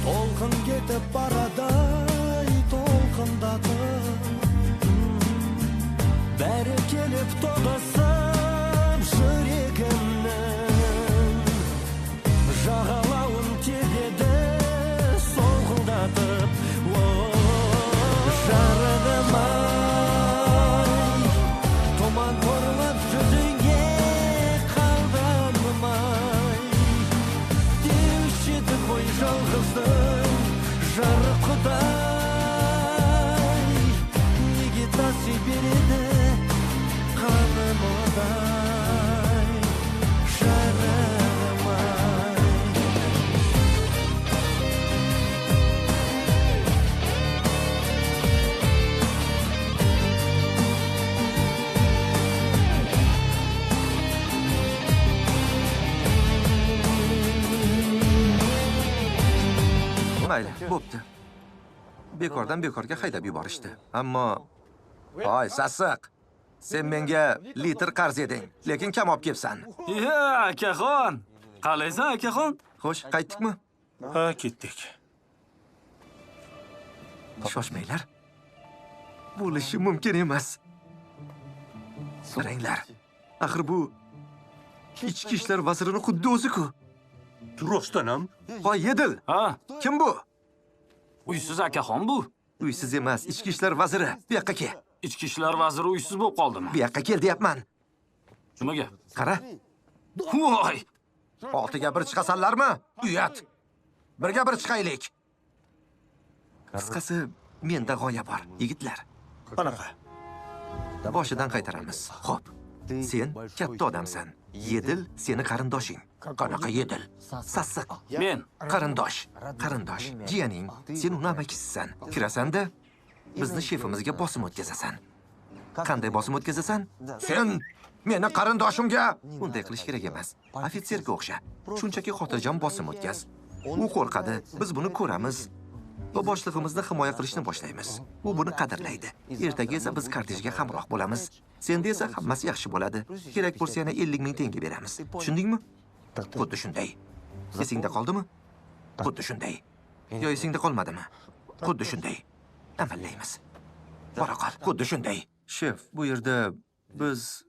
To'lqin ketib boradi, to'lqindatib. Bari kelib to'g'asib жүрегімнің жағалауын тебеді солқылдатып. Жарығым ай, тұман торлап жүзіңе қалғаным ай. Деуші еді ғой жалғыздың жарық құдай, неге таси береді қаным одай, жарығым ай. Mayli, bo'pti. Bekordan bekorga haydab yuborishdi. Ammo voy, sassiq. Sen menga litr qarz eding, lekin kam olib kelibsan. Ya, akaxon. Qalaysan, akaxon? Xo'sh, qaytdikmi? Ha, ketdik. Shoshmanglar. Bo'lishi mumkin emas. Qaranglar. Axir bu Ichki ishlar vazirining xuddi o'zi-ku. Rostdan ham? Voy, Yedil. Ha? Kim bu? Uysiz akaxon bu. Uysiz emas, Ichki ishlar vaziri. Bu yoqqa kel. Ichki ishlar vaziri uysiz bo'lib qoldimi? Bu yoqqa kel deyapman. Nimaga? Qara. Voy! 6ga 1 chiqasanlarmi? Uyat. 1ga 1 chiqaylik. Qisqasi, menda g'oya bor, yigitlar. Qanaqa? Boshidan qaytaramiz. Xo'p. Sen katta odamsan. Yedil seni qarindoshing. Qanaqa Yedil? Sassiq. Men qarindosh. Qarindosh, jiyaning, sen uni amakisisan. Kirasan-da, bizni shefimizga bosim o'tkazasan. Qanday bosim o'tkazasan? Sen meni qarindoshimga bunday qilish kerak emas. Ofitserga o'xsha. Shunchaki xotirjam bosim o'tkaz. U qo'rqadi, biz buni ko'ramiz. Va boshlig'imizni himoya qilishni boshlaymiz. U buni qadrlaydi. Ertaga esa biz kortejga hamroh bo'lamiz. Senda esa hammasi yaxshi bo'ladi. Kerak bo'lsa yana 50 ming tenge beramiz. Tushundingmi? Xuddi shunday. Esingda qoldimi? Xuddi shunday. Yo esingda qolmadimi? Xuddi shunday. Amallaymiz. Bora qol. Xuddi shunday. Shef, bu yerda biz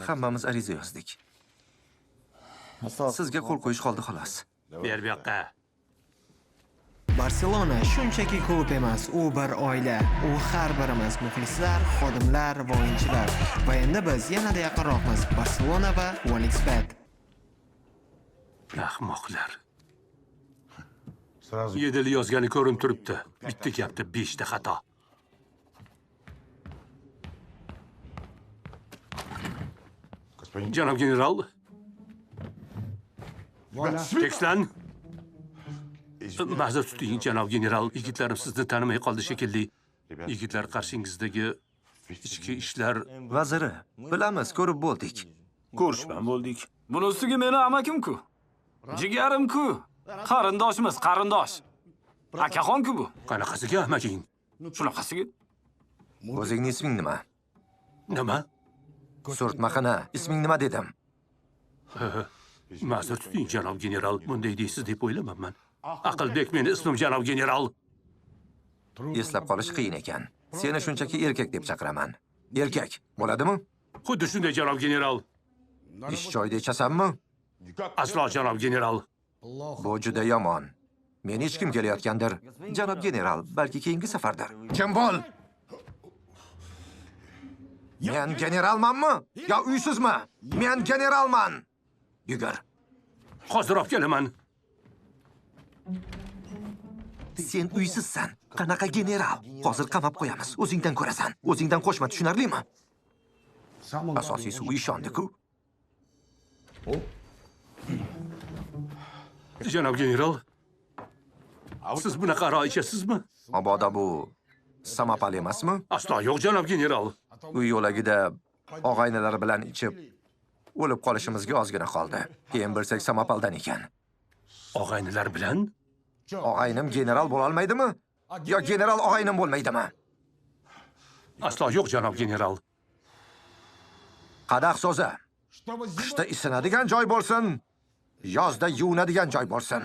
hammamiz ariza yozdik. Sizga qo'l qo'yish qoldi xolos. Ber bu yoqqa. Barselona shunchaki klub emas, u bir oila. U har birimiz, muxlislar, xodimlar va o'yinchilar. Va endi biz yanada yaqinroqmiz. Barselona va 1xBet. Ahmoqlar. Yedil yozgani ko'rinib turibdi. Bitta gapda 5 ta xato. Janob general. Tekslan. Ma'zur tuting, janob general. Yigitlarim sizni tanimay qoldi shekilli. Yigitlar qarshingizdagi ichki ishlar vaziri. Bilamiz, ko'rib bo'ldik. Ko'rishib ham bo'ldik. Buni ustiga meni amakim-ku. Jigarim-ku. Qarindoshimiz, qarindosh. Akaxon-ku bu. Qanaqasiga amaking? Shunaqasiga. O'zingning isming nima? Nima? Surtmaqini, isming nima dedim? Ma'zur tuting, janob general. Bunday deysiz deb o'ylamabman. Aqlbek meni ismim, janob general. Eslab qolish qiyin ekan. Seni shunchaki erkak deb chaqiraman. Erkak bo'ladimi? Xuddi shunday, janob general. Ish joyida ichasanmi? Aslo, janob general. Bu juda yomon. Meni hech kim kelayotgandir. Janob general, balki keyingi safardir. Kim bo'l? Men generalmanmi? Yo uysizmi? Men generalman. Yugur. Hozir olib kelaman. Sen uysizsan. Qanaqa general? Hozir qamab qo'yamiz. O'zingdan ko'rasan. O'zingdan qo'shma, tushunarlimi? Asosiysi u ishondi-ku. Janob general, siz bunaqa aroq ichasizmi? Mabodo bu samopal emasmi? Aslo yo'q, janob general. Uy yo'lagida og'aynilar bilan ichib o'lib qolishimizga ozgina qoldi. Keyin bilsak samopaldan ekan. Og'aynilar bilan? Og'aynim general bo'la olmaydimi? Yo general og'aynim bo'lmaydimi? Aslo yo'q, janob general. Qadah so'zi. Qishda isinadigan joy bo'lsin, yozda yuvinadigan joy bo'lsin.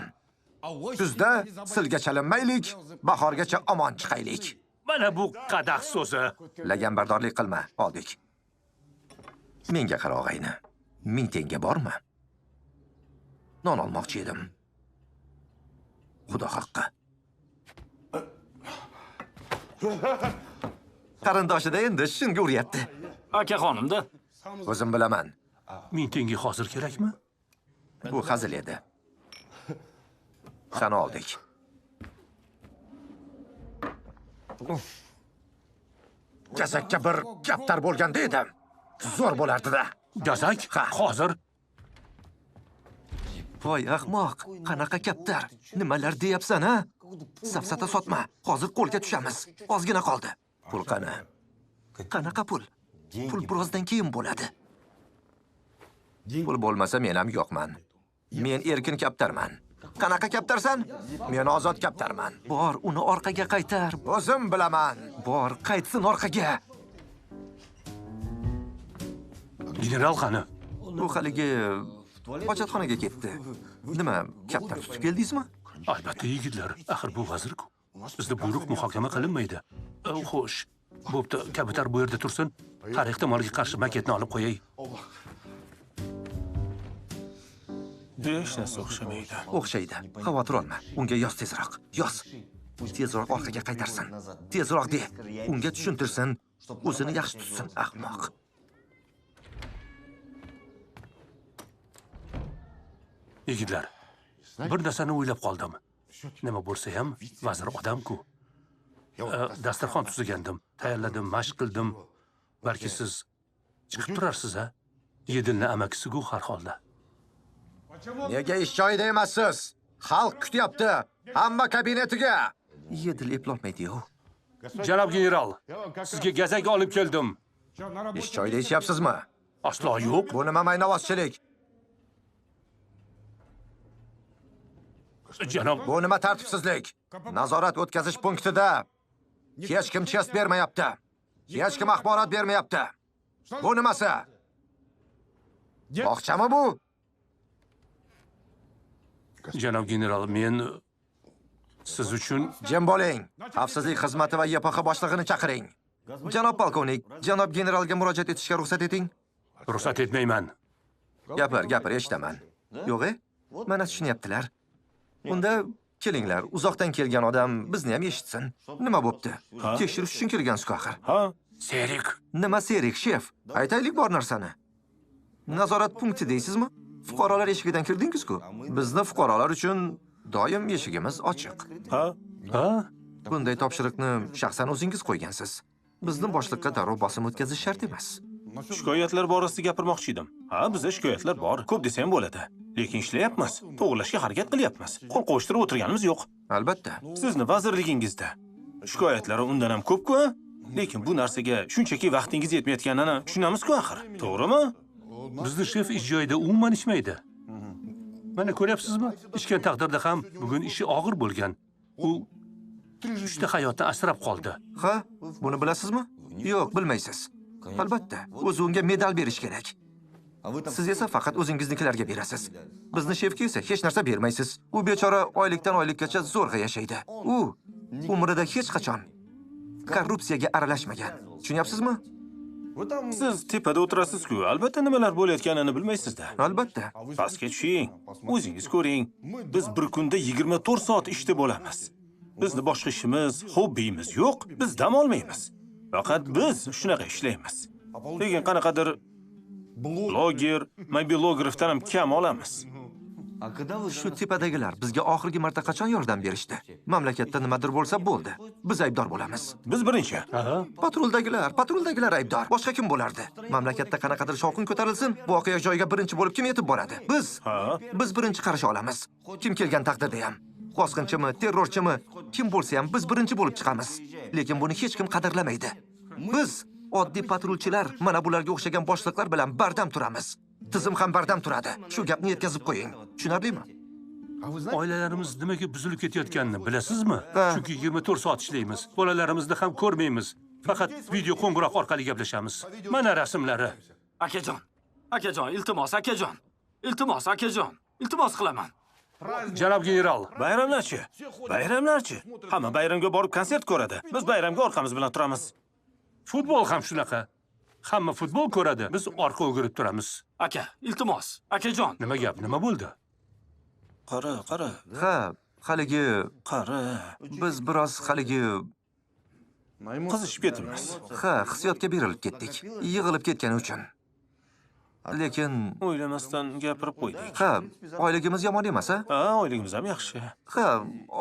Kuzda silga chalinmaylik, bahorgacha omon chiqaylik. Mana bu qadah so'zi. Laganbardorlik qilma, oldik. Menga qara og'ayni. 1000 tenge bormi? Non olmoqchi edim. Xudo haqqi. Qarindoshida endi shunga uryapti. Akaxonimda. O'zim bilaman. 1000 tenge hozir kerakmi? Bu hazil edi. Qani oldik. Gazakka bir kaptar bo'lganda edim. Zo'r bo'lardi-da. Gazak? Ha, hozir. Voy ahmoq, qanaqa kaptar? Nimalar deyapsan, ha? Safsata sotma. Hozir qo'lga tushamiz. Ozgina qoldi. Pul qani? Qanaqa pul? Pul birozdan keyin bo'ladi. Pul bo'lmasa men ham yo'qman. Men erkin kaptarman. Qanaqa kaptarsan? Men ozod kaptarman. Bor, uni orqaga qaytar. O'zim bilaman. Bor, qaytsin orqaga. General qani? U haligi hojatxonaga ketdi. Nima, kaptar tutib keldingizmi? Albatta, yigitlar. Axir bu vazir-ku. Bizda buyruq muhokama qilinmaydi. Xo'sh, bo'pti, kapitar bu yerda tursin. Har ehtimolga qarshi maketni olib qo'yay. Hech narsa o'xshamaydi. O'xshaydi. Xavotir olma. Unga yoz tezroq. Yoz. Tezroq orqaga qaytarsin. Tezroq de. Unga tushuntirsin. O'zini yaxshi tutsin, ahmoq. Yigitlar, bir narsani o'ylab qoldim. Nima bo'lsa ham vazir odam-ku. Dasturxon tuzagandim, tayyorladim, mashq qildim. Balki siz chiqib turarsiz-a? Yedilni amakisi-ku har holda. Nega ish joyida emassiz? Xalq kutyapti. Hamma kabinetiga. Yedil eplolmaydi-yu. Janob general, sizga gazak olib keldim. Ish joyida ichyapsizmi? Aslo yo'q. Bu nima maynavozchilik? Janob, bu nima tartibsizlik? Nazorat o'tkazish punktida hech kim chest bermayapti. Hech kim axborot bermayapti. Bu nimasi? Bog'chami bu? Janob general, men siz uchun... Jim bo'ling. Xavfsizlik xizmati va YPX boshlig'ini chaqiring. Janob polkovnik, janob generalga murojaat etishga ruxsat eting. Ruxsat etmayman. Gapir, gapir, eshitaman. Yo'q-e? Mana tushunyaptilar. Unda kelinglar, uzoqdan kelgan odam bizni ham eshitsin. Nima bo'pti? Tekshirish uchun kelgansiz-ku axir. Ha? Serik. Nima serik, shef? Aytaylik bor narsani. Nazorat punkti deysizmi? Fuqarolar eshigidan kirdingiz-ku. Bizni fuqarolar uchun doim eshigimiz ochiq. Ha? Ha? Bunday topshiriqni shaxsan o'zingiz qo'ygansiz. Bizni boshliqqa darrov bosim o'tkazish shart emas. Shikoyatlar borasida gapirmoqchi edim. Ha, bizda shikoyatlar bor, ko'p desa ham bo'ladi. Lekin ishlayapmiz, to'g'rilashga harakat qilyapmiz. Qo'l qo'shtirib o'tirganimiz yo'q. Albatta. Sizni vazirligingizda shikoyatlari undan ham ko'p-ku, lekin bu narsaga shunchaki vaqtingiz yetmayotganini tushunamiz-ku axir. To'g'rimi? Bizni shef ish joyida umuman ichmaydi. Mana ko'ryapsizmi? Ichgan taqdirda ham bugun ishi og'ir bo'lgan. U 3 ta hayotni asrab qoldi. Ha, buni bilasizmi? Yo'q, bilmaysiz. Albatta, o'zi unga medal berish kerak. Siz esa faqat o'zingiznikilarga berasiz. Bizni shefga esa hech narsa bermaysiz. U bechora oylikdan oylikkacha zo'rg'a yashaydi. U umrida hech qachon korrupsiyaga aralashmagan. Tushunyapsizmi? Siz tepada o'tirasiz-ku, albatta nimalar bo'layotganini bilmaysiz-da. Albatta. Pastga tushing, o'zingiz ko'ring. Biz bir kunda 24 soat ishda bo'lamiz. Bizni boshqa ishimiz, hobbimiz yo'q, biz dam olmaymiz. Faqat biz shunaqa ishlaymiz. Lekin qanaqadir bloger, mobilografdan ham kam olamiz. Shu tepadagilar bizga oxirgi marta qachon yordam berishdi? Mamlakatda nimadir bo'lsa bo'ldi. Biz aybdor bo'lamiz. Biz birinchi. Patruldagilar aybdor. Boshqa kim bo'lardi? Mamlakatda qanaqadir shovqin ko'tarilsin, voqea joyiga birinchi bo'lib kim yetib boradi? Biz. Biz birinchi qarshi olamiz. Kim kelgan taqdirda ham. Bosqinchimi, terrorchimi, kim bo'lsa ham biz birinchi bo'lib chiqamiz. Lekin buni hech kim qadrlamaydi. Biz oddiy patrulchilar mana bularga o'xshagan boshliqlar bilan bardam turamiz. Tizim ham bardam turadi. Shu gapni yetkazib qo'ying. Tushunarlimi? Oilalarimiz nimaga buzilib ketayotganini bilasizmi? Chunki 24 soat ishlaymiz. Bolalarimizni ham ko'rmaymiz. Faqat video qo'ng'iroq orqali gaplashamiz. Mana rasmlari. Akajon, akajon, iltimos, akajon. Iltimos, akajon. Iltimos qilaman. Janob general, bayramlarchi? Bayramlarchi? Hamma bayramga borib konsert ko'radi. Biz bayramga orqamiz bilan turamiz. Futbol ham shunaqa. Hamma futbol ko'radi, biz orqa o'girib turamiz. Aka, iltimos, akajon. Nima gap, nima bo'ldi? Qara, qara. Ha, haligi qara. Biz biroz haligi qizishib ketibmiz. Ha, hissiyotga berilib ketdik. Yig'ilib ketgani uchun. Lekin o'ylamasdan gapirib qo'ydik. Ha, oyligimiz yomon emas, a? Ha, oyligimiz ham yaxshi. Ha,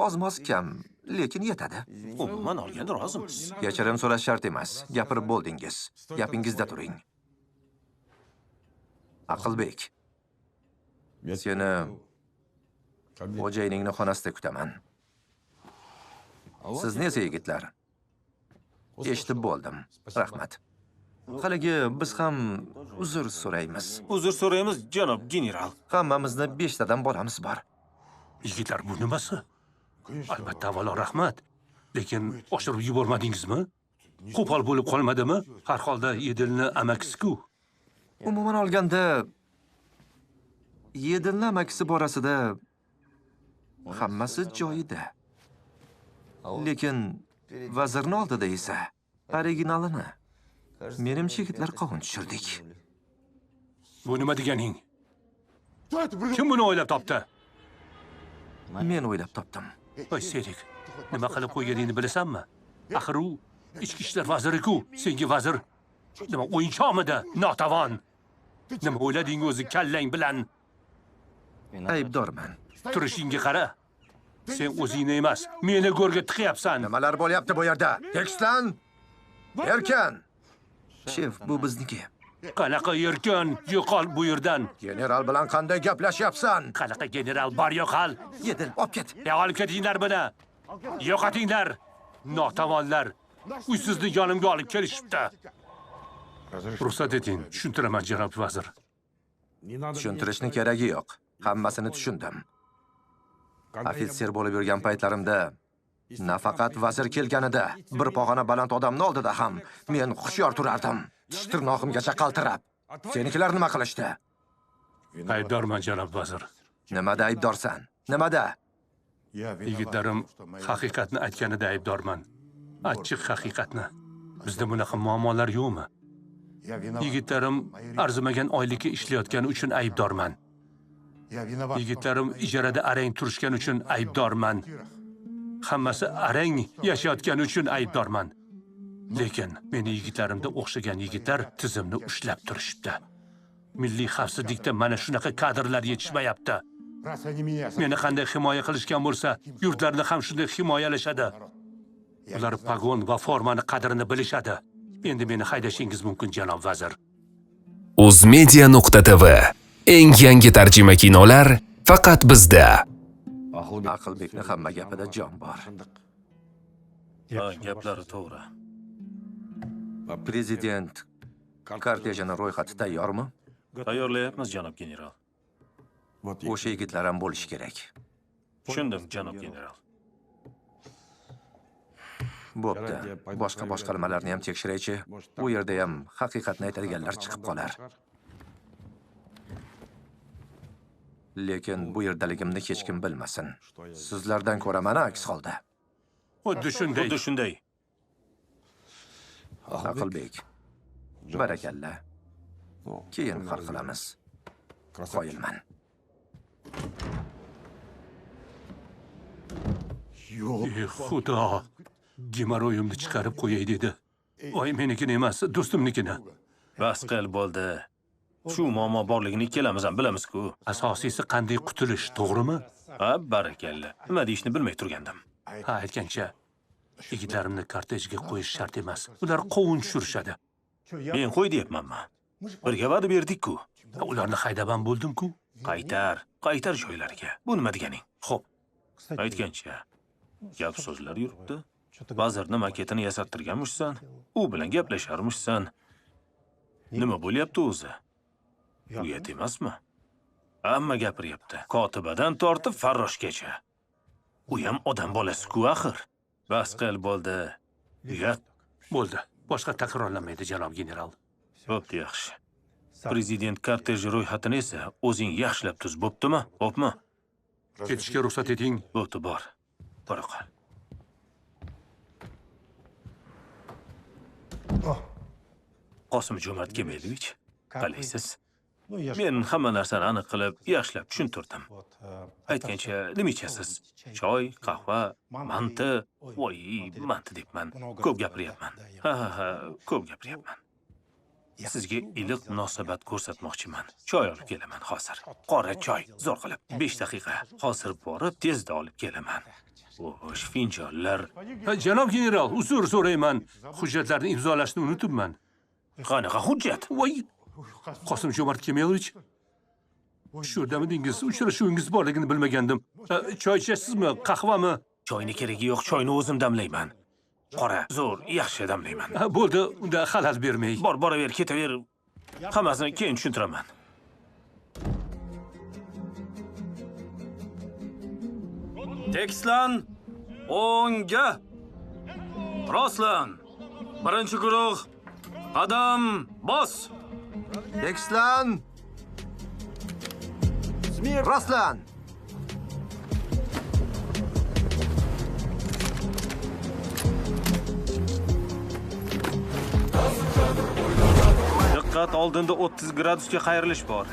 oz-moz kam, lekin yetadi. Umuman olganda rozimiz. Kechirim so'rash shart emas. Gapirib bo'ldingiz. Gapingizda turing. Aqlbek. Seni xo'jayiningni xonasida kutaman. Sizni esa yigitlar, eshitib bo'ldim. Rahmat. Haligi biz ham uzr so'raymiz. Uzr so'raymiz, janob general. Hammamizni 5 tadan bolamiz bor. Yigitlar, bu nimasi? Albatta, avvalo rahmat. Lekin oshirib yubormadingizmi? Qo'pol bo'lib qolmadimi? Har holda Yedilni amakisi-ku. Umuman olganda Yedilni amakisi borasida hammasi joyida. Lekin vazirni oldida esa originalini menimcha yigitlar qovun tushirdik. Bu nima deganing? Kim buni o'ylab topdi? Men o'ylab topdim. Voy Serik, nima qilib qo'yganingni bilasanmi? Axir u ichki ishlar vaziri-ku, senga vazir nima o'yinchoqmidi? Notavon. Nima o'ylading o'zi kallang bilan? Aybdorman. Turishingga qara. Sen o'zingni emas, meni go'rga tiqyapsan. Nimalar bo'lyapti bu yerda? Tekstlan! Erkin! Shef, bu bizniki. Qanaqa erkin? Yo'qol bu yerdan. General bilan qanday gaplashyapsan? Qanaqa general bor, yo'qol. Yedil, olib ket. Ya olib ketinglar buni. Yo'qotinglar. Notavonlar. Uysizni yonimga olib kelishibdi. Ruxsat eting, tushuntiraman, janob vazir. Tushuntirishni keragi yo'q. Hammasini tushundim. Ofitser bo'lib yurgan paytlarimda Nafaqat vazir kelganida, bir pog'ona baland odamni oldida ham men hushyor turardim. Tish tirnog'imgacha qaltirab. Senikilar nima qilishdi? Aybdorman, janob vazir. Nimada aybdorsan? Nimada? Yigitlarim haqiqatni aytganida aybdorman. Achchiq haqiqatni. Bizda bunaqa muammolar yo'qmi? Yigitlarim arzimagan oylikka ishlayotgani uchun aybdorman. Yigitlarim ijarada arang turishgani uchun aybdorman. Hammasi arang yashayotgani uchun aybdorman. Lekin meni yigitlarimda o'xshagan yigitlar tizimni ushlab turishibdi. Milliy xavfsizlikda mana shunaqa kadrlar yetishmayapti. Meni qanday himoya qilishgan bo'lsa, yurtlarini ham shunday himoyalashadi. Ular pagon va formani qadrini bilishadi. Endi meni haydashingiz mumkin, janob vazir. Uzmedia.tv eng yangi tarjima kinolar faqat bizda. Aqlbekni hamma gapida jon bor. Ha, gaplari to'g'ri. Prezident kortejini ro'yxati tayyormi? Tayyorlayapmiz, janob general. O'sha yigitlar ham bo'lishi kerak. Tushundim, janob general. Bo'pti. Boshqa boshqarmalarni ham tekshiraychi. U yerda ham haqiqatni aytadiganlar chiqib qolar. Lekin bu yerdaligimni hech kim bilmasin. Sizlardan ko'raman aks holda. Xuddi shunday. Xuddi shunday. Aqlbek. Barakalla. Keyin hal qilamiz. Qoyilman. Ey Xudo, gemoroyimni chiqarib qo'yay dedi. Voy, menikini emas, do'stimnikini. Bas qil, bo'ldi. Shu muammo borligini ikkalamiz ham bilamiz-ku. Asosiysi qanday qutulish, to'g'rimi? Ha, barakalla. Nima deyishni bilmay turgandim. Ha, aytgancha, yigitlarimni kortejga qo'yish shart emas. Ular qovun tushirishadi. Men qo'y deyapmanmi? Birga va'da berdik-ku. Ularni haydab ham bo'ldim-ku. Qaytar, qaytar joylariga. Bu nima deganing? Xo'p. Aytgancha, gap so'zlar yuribdi. Vazirni maketini yasattirganmishsan, u bilan gaplasharmishsan. Nima bo'lyapti o'zi? Uyat emasmi? Hamma gapiryapti. Kotibadan tortib farroshgacha. U ham odam bolasi-ku axir. Bas qil, bo'ldi. Uyat. Bo'ldi. Boshqa takrorlanmaydi, janob general. Bo'pti, yaxshi. Prezident korteji ro'yxatini esa o'zing yaxshilab tuz, bo'ptimi? Bo'pmi? Ketishga ruxsat eting. Bo'pti, bor. Bora qol. Qosim Jo'mart Kemelovich, qalaysiz? Men hamma narsani aniq qilib, yaxshilab tushuntirdim. Aytgancha, nima ichasiz? Choy, qahva, manti. Voy, manti debman. Ko'p gapiryapman. Ha, ha, ha, ko'p gapiryapman. Sizga iliq munosabat ko'rsatmoqchiman. Choy olib kelaman hozir. Qora choy, zo'r qilib. 5 daqiqa. Hozir borib tezda olib kelaman. Xo'sh, finjonlar. Janob general, uzr so'rayman. Hujjatlarni imzolashni unutibman. Qanaqa hujjat? Voy, Qosim Jo'mart Kemelovich, shu yerdamidingiz? Uchrashuvingiz borligini bilmagandim. Choy ichasizmi, qahvami? Choyni keragi yo'q, choyni o'zim damlayman. Qora, zo'r, yaxshi damlayman. Bo'ldi, unda xalal bermay. Bor, boraver, ketaver. Hammasini keyin tushuntiraman. Tekislan o'ngga. Rostlan. Birinchi guruh. Qadam bos. Tekislan. Rostlan. Diqqat, oldinda 30 gradusga qayrilish bor.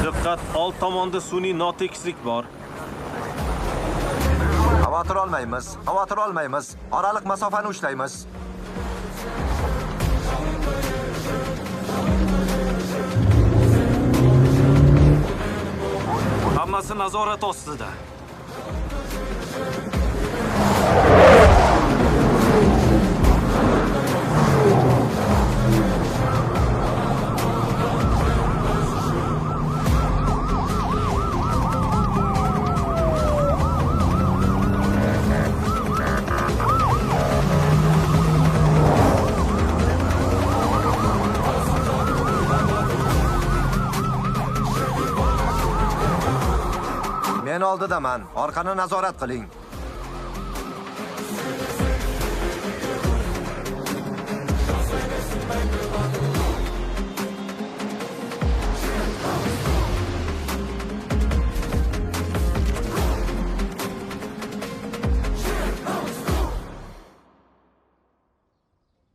Diqqat, old tomonda sun'iy notekislik bor. Xavotir olmaymiz, xavotir olmaymiz. Oraliq masofani ushlaymiz. Hammasi nazorat ostida. Men oldidaman. Orqani nazorat qiling.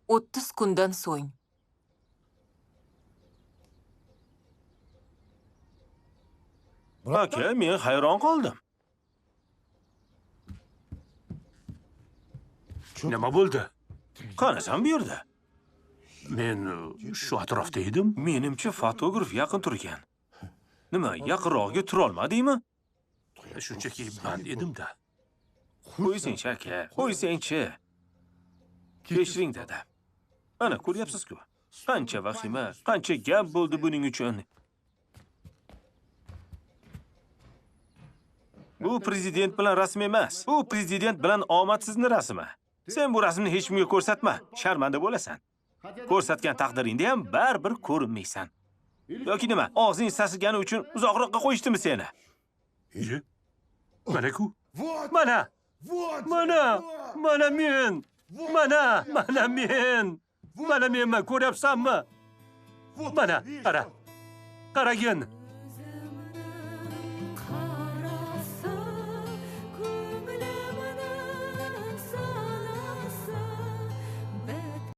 O'ttiz kundan so'ng. Aka, men hayron qoldim. Nima bo'ldi? Qarasam bu yerda. Men shu atrofda edim. Menimcha fotograf yaqin turgan. Nima, yaqinrog'iga tura olmadingmi? Shunchaki band edim-da. Qo'ysangchi aka, qo'ysangchi. Kechiring dada. Mana ko'ryapsiz-ku. Qancha vahima, qancha gap bo'ldi buning uchun. Bu prezident bilan rasm emas. Bu prezident bilan omadsizni rasmi. Sen bu rasmni hech kimga ko'rsatma, sharmanda bo'lasan. Ko'rsatgan taqdiringda ham baribir ko'rinmaysan. Yoki nima, og'zing sasigani uchun uzoqroqqa qo'yishdimi seni? Mana-ku. Mana. Mana. Mana men. Mana, mana men. Mana menman, ko'ryapsanmi? Mana, qara. Qaragin.